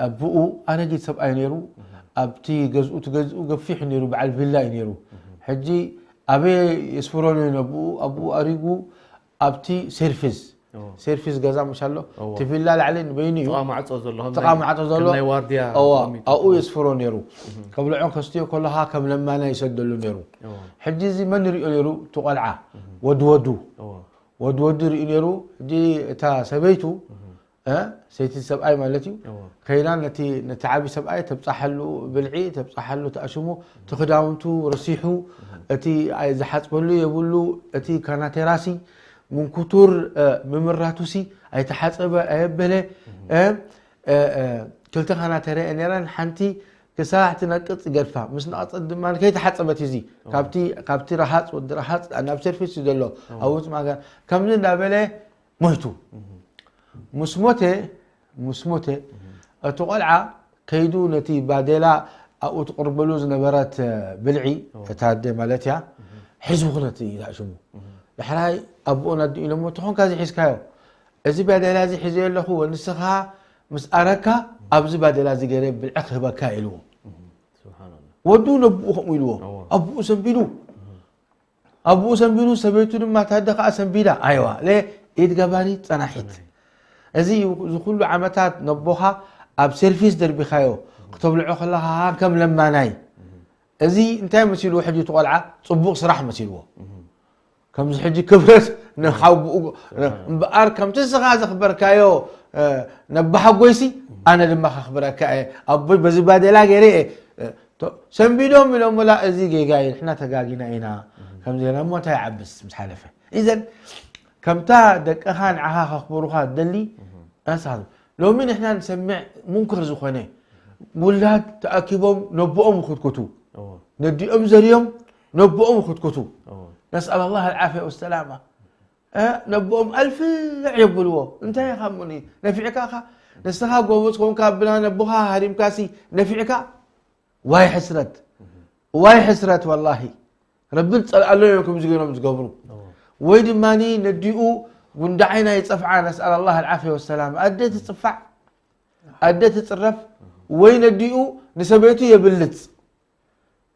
ኣቦኡ ኣረጊት ሰብኣይ ነይሩ። ኣብቲ ገዝኡ፣ እቲ ገዝኡ ገፊሕ ነይሩ፣ በዓል ቪላ እዩ ነይሩ። ሕጂ ኣበይ የስፍሮ ነይሩ ነቦኡ? ኣቦኡ ኣሪጉ ኣብቲ ሰርፊስ፣ ሰርፊስ ገዛ ምሽ ኣሎ፣ እቲ ቪላ ላዕሊ ንበይኑ እዩ። ጥቓ ማዕጾ ዘሎ፣ ጥቓ ማዕጾ ዘሎ፣ ናይ ዋርድያ እዋ፣ ተቐሚጡ። ኣብኡ የስፍሮ ነይሩ። ከብልዖን ከስትዮ ከለኻ ከም ለማና ይሰደሉ ነይሩ። ሕጂ እዚ መን ይሪኦ ነይሩ? እቲ ቆልዓ፣ ወዲ ወዱ። ወዲ ወዱ ይሪኡ ነይሩ። ሕጂ እታ ሰበይቱ፣ እ፣ ሰይቲ ሰብኣይ ማለት እዩ። ከይዳ ነቲ፣ ነቲ ዓቢ ሰብኣይ ተብጻሓሉ ብልዒ፣ ተብጻሓሉ ተኣሽሙ፣ እቲ ክዳውንቱ ረሲሑ፣ እቲ ኣይ-፣ ዝሓጽበሉ የብሉ፣ እቲ ካናቴራሲ ምንኩቱር፣ እ፣ ምምራቱሲ ኣይተሓጸበ ኣየበለ፣ እ፣ እ፣ እ፣ ክልተ ካናቴራ እየን ነይረን፣ ሓንቲ ክሳዕ ትነቅጽ ይገድፋ፣ ምስ ነቐጸት ድማ ከይተሓጸበት እዚ ካብቲ፣ ካብቲ ረሃጽ፣ ወዲ ረሃጽ ናብ ሰርፊስ እዩ ዘሎ፣ ኣብኡ ጽማጋ ከምዚ እንዳበለ ሞይቱ። ምስ ሞተ፣ ምስ ሞተ፣ እቲ ቆልዓ ከይዱ ነቲ ባዴላ ኣብኡ ትቕርበሉ ዝነበረት ብልዒ፣ እታ ኣደ ማለት እያ፣ ሒዝኹ ነቲ ዝሓሽሙ። ዳሕራይ ኣቦኦን ኣዲኡ ኢሎሞ፣ "ተኾንካ እዚ ሒዝካዮ፣ እዚ ባዴላ እዚ ሒዘዮ ኣለኹ፣ ንስኻ ምስ ኣረካ ኣብዚ ባዴላ እዚ ገይረ ብልዒ ክህበካ" ኢልዎ። ስብሓንላህ። ወዱ ነብኡ ከምኡ ኢልዎ። እዎ። ኣቦኡ ሰንቢዱ። ኣቦኡ ሰንቢዱ፣ ሰበይቱ ድማ ታደ ከኣ ሰንቢዳ። ኣይዋ፣ ለ ኢድ ገባሪ ጸናሒት። እዚ፣ እዚ ኩሉ ዓመታት ነቦኻ ኣብ ሰርፊስ ደርቢኻዮ፣ ክተብልዖ ከለኻ ከም ለማናይ። እዚ እንታይ መሲልዎ ሕጂ እቲ ቆልዓ? ጽቡቕ ስራሕ መሲልዎ። ከምዚ ሕጂ ክብረት ንሓውብኡ፣ እምበኣር ከምቲ ንስኻ ዘኽበርካዮ፣ እ፣ ነባሓጎይሲ ኣነ ድማ ከኽብረካ እየ። ኣቦይ በዚ ባዴላ ገይረ እየ፣ እ፣ ቶ-፣ ሰንቢዶም ኢሎምላ፣ እዚ ጌጋ እዩ፣ ንሕና ተጋጊና ኢና፣ ከምዚ ገይርና እሞ እንታይ ይዓብስ ምስ ሓለፈ። ኢዘን ከምታ ደቅኻ ንዓኻ ከኽብሩኻ ትደሊ፣ ኣንሳቱ። ሎሚ ንሕና ንሰምዕ ሙንከር ዝኾነ፣ ውላድ ተኣኪቦም ነቦኦም ይኹትኩቱ፣ እዎ። ነዲኦም ዘርዮም ነቦኦም ይኹትኩቱ። እዎ። ነስኣል ኣላህ ኣልዓፍያ ወሰላማ። እ፣ ነቦኦም ኣልፍዕ የብልዎ። እንታይ ኢኻ እሞኒ? ነፊዕካ ኢኻ? ንስኻ ጎበዝ ኮንካ ብና ነቦኻ ሃሪምካሲ ነፊዕካ? ዋይ ሕስረት። ዋይ ሕስረት ወላሂ። ረቢ ዝጸልኣሎም እዮም ከምዚ ገይሮም ዝገብሩ። እዎ። ወይ ድማኒ ነዲኡ ጉንዳዓይና ይጸፍዓ፣ ነስኣል ኣላህ ኣልዓፍያ ወሰላማ። ኣደ ትጽፋዕ፣ ኣደ ትጽረፍ፣ ወይ ነዲኡ ንሰበይቱ የብልጽ።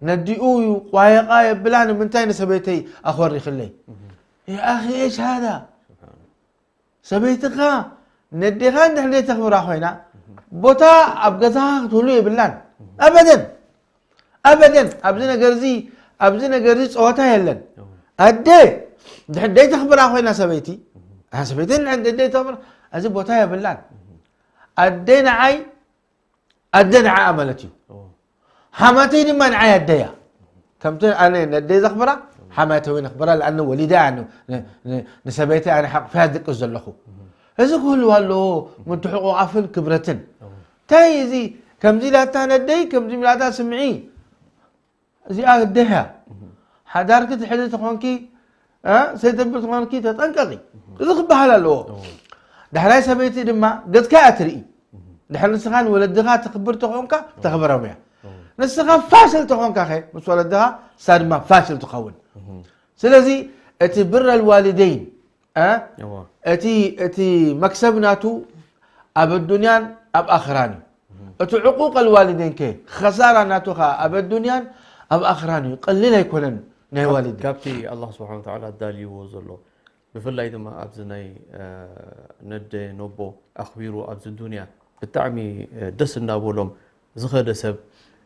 ነዲኡ እዩ ቋየቓ የብላ ንምንታይ ንሰበይተይ ኣኾሪኽለይ? የኣኺ፣ ኤሽ ሃዳ? ሰበይትኻ ነዴኻ እንድሕር ዘይተኽብራ ኮይና፣ ቦታ ኣብ ገዛኻ ክትህሉ የብላን። ኣበደን። ኣበደን። ኣብዚ ነገር እዚ፣ ኣብዚ ነገር እዚ ጸወታ የለን። ኣደ እንድሕር ዘይተኽብራ ኮይና ሰበይቲ፣ ኣህ፣ ሰበይቲ እንድሕር ዘይተኽብራ፣ እዚ ቦታ የብላን። ኣደ ንዓይ፣ ኣደ ንዓኣ ማለት እዩ። ሓማተይ ድማ ንዓይ ኣደያ። ከምቲ ኣነ ነደይ ዘኽብራ፣ ሓማተይ እውን ኣኽብራ፣ ለኣነ ወሊዳ እያ፣ ን-፣ ን-፣ ንሰበይተይ ኣነ ሓቕፈያ ዝድቅስ ዘለኹ። እዚ ክህልዋ ኣለዎ፣ ምትሕቑቓፍን ክብረትን። እንታይ እዚ፣ ከምዚ ኢላታ ነደይ፣ ከምዚ ኢላታ ስምዒ። እዚኣ ኣደያ። ሓዳርኪ ትሕዚ ተኾንኪ፣ እ፣ ሰይተብር ተኾንኪ ተጠንቀቂ። እዚ ክበሃል ኣለዎ። ዳሕራይ ሰበይቲ ድማ ገጽካ እያ ትርኢ። ድሕሪ ንስኻ ንወለድኻ ተኽብር ተኾንካ፣ ተኽብሮም እያ። ንስኻ ፋሽል ተኾንካ ኸ፣ ምስ ወለድኻ፣ እሳ ድማ ፋሽል ትኸውን። ስለዚ እቲ ብር ኣልዋሊደይን፣ እ፣ እዋ። እቲ፣ እቲ መክሰብ ናቱ ኣብ ኣዱንያን ኣብ ኣኽራን እዩ። እቲ ዕቁቅ ኣልዋሊደይን ከ፣ ኸሳራ ናቱ ኸኣ ኣብ ኣዱንያን ኣብ ኣኽራን እዩ። ቀሊል ኣይኮነን ናይ ካብ-፣ ዋሊደይን። ካብቲ ኣላህ ስብሓነ ወተዓላ ኣዳልይዎ ዘሎ። ብፍላይ ድማ ኣብዚ ናይ፣ እ፣ ነደ ነቦ ኣኽቢሩ ኣብዚ ዱንያ ብጣዕሚ፣ እ፣ ደስ እናበሎም ዝኸደ ሰብ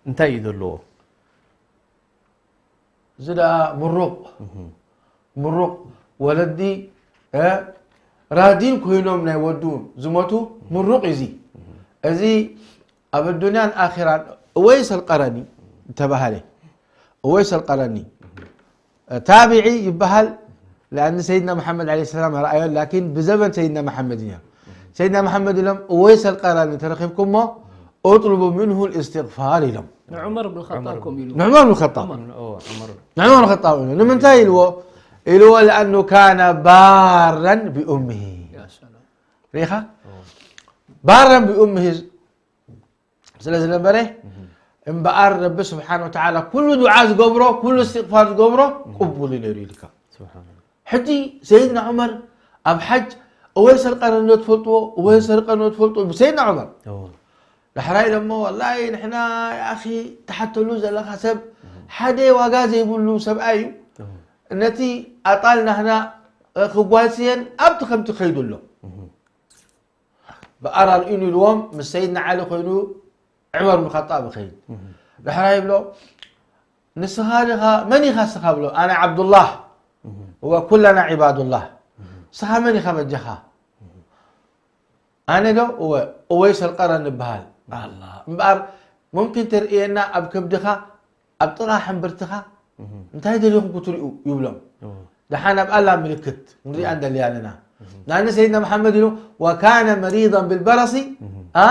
እንታይ እዩ ዘለዎ? እዚ ደኣ ምሩቕ፣ ምሩቕ ወለዲ፣ እ፣ ራዲን ኮይኖም ናይ ወዱ ዝሞቱ ምሩቕ እዩ እዚ። እዚ ኣብ ኣዱንያን ኣኺራን እወይስ ኣልቀረኒ ዝተባህለ፣ እወይስ ኣልቀረኒ፣ እ፣ ታቢዒ ይበሃል። ለኣን ሰይድና መሓመድ ዓለይሂ ሰላም ኣርኣዮን፣ ላኪን ብዘበን ሰይድና መሓመድ እዩ። ሰይድና መሓመድ ኢሎም፣ እወይስ ኣልቀረኒ ተረኺብኩሞ፣ እጥሉቡ ምንሁ ልእስትግፋር ኢሎም። ንዑመር ብን ኸጣብ ከምኡ ኢሉ። ንዑመር ብን ኸጣብ። ዑመር። ንዑመር ብን ኸጣብ ኢሉ። ንምንታይ ኢልዎ? ኢልዎ፣ ለኣኑ ካነ ባረን ቢኡምሂ። ያ ሰላም። ርኢኻ? ባረን ቢኡምሂ ስለ ዝነበረ፣ እምበኣር ረቢ ስብሓነ ወተዓላ ኩሉ ዱዓ ዝገብሮ፣ ኩሉ እስትግፋር ዝገብሮ ቅቡል እዩ ነይሩ ኢልካ። ስብሓን ኣላህ። ሕጂ ሰይድና ዑመር ኣብ ሓጅ እወይስ ኣልቀረኒ ዶ ትፈልጥዎ? እወይስ ኣልቀረኒ ዶ ትፈልጥዎ? ብሰይድና ዑመር። እዎ። ዳሕራይ ኢሎሞ፣ ወላሂ ንሕና፣ ያኣኺ፣ ትሓተሉ ዘለኻ ሰብ ሓደ ዋጋ ዘይብሉ ሰብኣይ እዩ። እዎ። ነቲ ኣጣል ናህና ክጓስየን ኣብቲ ከምቲ ከይዱ ኣሎ። እዎ። ብኣር ኣርእዩኒ ኢልዎም፣ ምስ ሰይድና ዓሊ ኮይኑ ዑመር ብን ኸጣብ ይኸይድ። እህ። ዳሕራይ ይብሎ፣ "ንስኻ ዲኻ፣ መን ኢኻ ንስኻ?" ብሎ፣ "ኣነ ዓብዱላህ፣ እህ። ወኩለና ዒባዱላህ። እህ። ንስኻ መን ኢኻ በጃኻ?" እህ። "ኣነ ዶ?" "እወ፣ እወይስ ኣልቀረኒ እበሃል። እህ። ኣላ፣ እምበኣር ሙምኪን ተርእየና ኣብ ከብድኻ?" ኣብ ጥቓ ሕምብርትኻ እህ። እንታይ ደሊኹም ክትሪኡ ይብሎም። እህ። ደሓን ኣብ ኣላ ምልክት ንሪኣ እህ። እንደሊ ኣለና። እህ። ንኣነ ሰይድና መሓመድ ኢሉ፣ "ወካነ መሪዳን ብልበረሲ፣ እህ። ኣ፣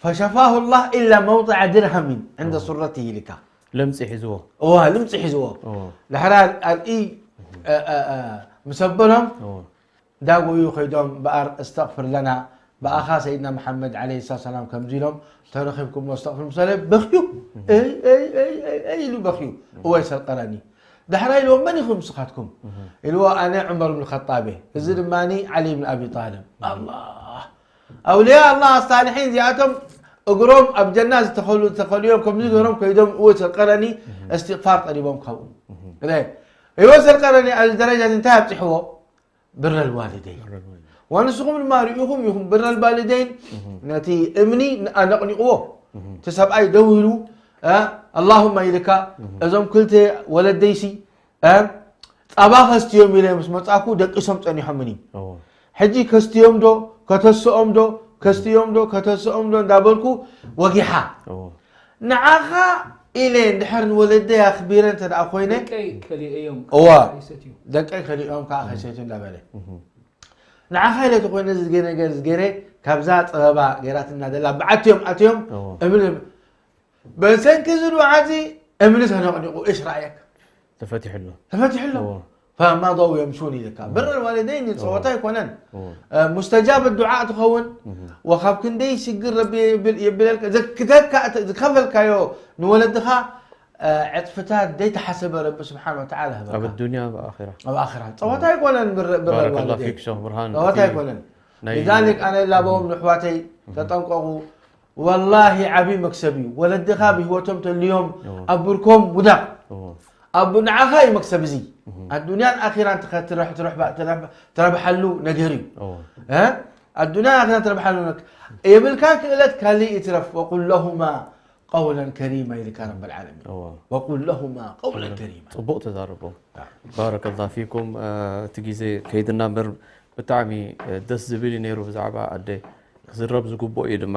ፈሸፋሁ ላህ ኢላ መውضዐ ድርሃሚን ዕንደ እህ። ሱረቲ" ኢልካ። ለምጺ ሒዝዎ። እዋ፣ ልምጺ ሒዝዎ። እህ። ድሕራ ኣርኢ፣ እህ። እ፣ እ፣ እ፣ ምስ ኣበሎም፣ እህ። ዳጎዩ ኸይዶም በኣር እስተቕፍር ለና፣ ብኣኻ ሰይድና መሓመድ ዓለይሂ ሰላም ከምዚ ኢሎም ተረኺብኩሞ እስተቕፍር ምሰለ በኽዩ። እህ። እይ፣ እይ፣ እይ፣ እይ፣ እይ ኢሉ በኽዩ። እህ። እወይስ ኣልቀረኒ። ዳሕራይ ኢልዎም፣ "መን ኢኹም ንስኻትኩም?" እህ። ኢልዎ፣ "ኣነ ዑመር ብን ኸጣብ እየ። እዚ እህ። ድማኒ ዓሊ ብን ኣቢ ጣልብ።" እህ። ኣላህ። ኣውልያ ኣላህ ኣሳልሒን እዚኣቶም እግሮም ኣብ ጀና ዝተኸሉ፣ ዝተኸሉ እዮም። ከምዚ ገይሮም ከይዶም እወይስ ኣልቀረኒ እህ። እስትቕፋር ጠሊቦም ካብኡ። እህ። እወይስ ኣልቀረኒ ኣብዚ ደረጃ እዚ እንታይ ኣብፂሕዎ? ብረል ዋሊደይን። ብረል ዋሊደይን። ወንስኹም ድማ ርኢኹም ኢኹም ብረል ዋሊደይን እህ። ነቲ እምኒ ኣነቕኒቕዎ። እህ። እቲ ሰብኣይ ደው ኢሉ፣ እ፣ ኣላሁመ ኢልካ፣ እህ። እዞም ክልተ ወለደይሲ፣ እ፣ ጸባ ከስትዮም ኢለ ምስ መጻኩ ደቂሶም ጸኒሖምኒ። እዎ። ሕጂ ከስትዮም ዶ፣ ከተስኦም ዶ፣ ከስትዮም ዶ፣ ከተስኦም ዶ እንዳበልኩ ወጊሓ። እዎ። ንዓኻ ኢለ እንድሕር ንወለደይ ኣኽቢረ እንተ ደኣ ኮይነ፣ ደቀይ ከሊአዮም እዋ። ከይሰትዩ። ደቀይ ከሊኦም ከዓ ከይሰትዩ እንዳበለ። እህ። ንዓኻ ኢለ ተኾይነ ዝገ-፣ ነገር ዝገይረ፣ ካብዛ ጸበባ ገይራትና ዘላ በዓትዮም ኣትዮም፣ እዎ። እምኒ፣ በሰንኪ እዚ ዱዓ እዚ እምኒ ተነቕኒቑ፣ እሽ ረኣየክ? ተፈቲሑ ኣሎ። ተፈቲሑ ኣሎ። እዎ። ፈመደው የምሹን ኢልካ። እዎ። ብር ዋሊደይን እዎ። ጸወታ ኣይኮነን። እዎ። እ፣ ሙስተጃብ ዱዓ ትኸውን። እህ። ወኻብ ክንደይ ሽግር ረቢ የብል-፣ የብለልካ፣ ዘክተካ፣ ዝኸፈልካዮ ንወለድኻ፣ እ፣ ዕጽፍታት ዘይተሓሰበ ረቢ ስብሓን ወተዓላ ህበካ። ኣብ ኣዱንያ ኣብ ኣኺራ። ኣብ ኣኺራ። ጸወታ እዎ። ኣይኮነን ብር-፣ ብር ባረከላሁ ዋሊደይን። ፊክ ሸኽ ብርሃን። ጸወታ እቲ ኣይኮነን። ናይ ሊዛሊክ ኣነ ላበዎም ንሕዋተይ እህ። ተጠንቀቑ። ወላሂ ዓብዪ መክሰብ እዩ። ወለድኻ ብህይወቶም ተልዮም ኣብ ብርኮም ውዳቕ። ኣብ ንዓኻ እዩ መክሰብ እዚ። ኣዱንያን ኣኺራን ትኸ-፣ ትረሕ-፣ ትረሕባ-፣ ትረብ-፣ ትረብሓሉ ነገር እዩ። እ? ኣዱንያን ኣኺራን ትረብሓሉ ነገር። የብልካን ክእለት ካልእ ይትረፍ። ወቁል ለሁማ ቀውለን ከሪማ ኢልካ ረበል ዓለሚን። ወቁል ለሁማ ቀውለን ከሪማ። ጽቡቕ ተዛረቦም። ባረከላህ ፊኩም። እ፣ እቲ ግዜ ከይድና እምበር ብጣዕሚ፣ እ፣ ደስ ዝብል እዩ ነይሩ። ብዛዕባ ኣደ ክዝረብ ዝግብኦ እዩ ድማ።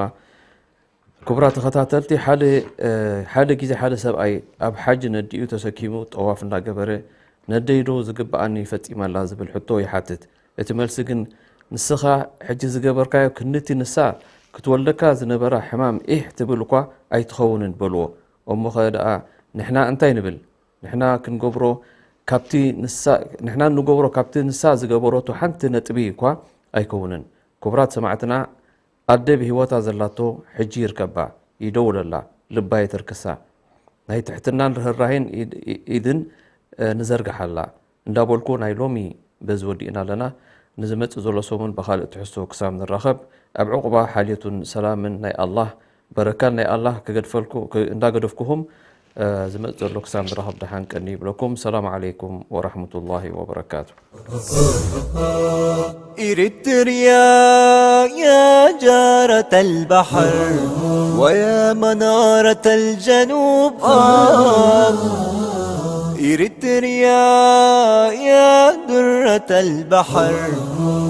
ክቡራት ተኸታተልቲ፣ ሓደ፣ እ፣ ሓደ ግዜ ሓደ ሰብኣይ ኣብ ሓጂ ነዲኡ ተሰኪሙ ጠዋፍ እናገበረ፣ "ነደይ ዶ ዝግብኣኒ ፈጺመላ?" ዝብል ሕቶ ይሓትት። እቲ መልሲ ግን፣ "ንስኻ ሕጂ ዝገበርካዮ ክንድቲ ንሳ ክትወልደካ ዝነበራ ሕማም ኢሕ ትብል እኳ ኣይትኸውንን" በልዎ። እሞኸ ደኣ ንሕና እንታይ ንብል? ንሕና ክንገብሮ ካብቲ ንሳ፣ ንሕና እንገብሮ ካብቲ ንሳ ዝገበረቶ ሓንቲ ነጥቢ እኳ ኣይከውንን። ክቡራት ሰማዕትና፣ ኣደ ብህይወታ ዘላቶ ሕጂ ይርከባ፣ ይደውለላ፣ ልባ የተርክሳ። ናይ ትሕትናን ርህራሄን ኢድ-፣ ኢድን፣ እ፣ ንዘርግሓላ እንዳበልኩ ናይ ሎሚ በዚ ወዲእና ኣለና። ንዝመጽእ ዘሎ ሰሙን ብኻልእ ትሕዝቶ ክሳብ ንራኸብ፣ ኣብ ዕቑባ ሓልየቱን ሰላምን ናይ ኣላህ በረካን ናይ ኣላህ ክገድፈልኩ-፣ ክ-፣ እንዳገደፍኩኹም፣ እ፣ ዝመጽእ ዘሎ ክሳብ ንራኸብ ደሓን ቀኒ ይብለኩም። ሰላም ዓለይኩም ወራህመቱላሂ ወበረካቱ። إريتريا يا جارة البحر ويا منارة الجنوب، آه. إريتريا يا درة البحر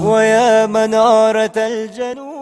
ويا منارة الجنوب.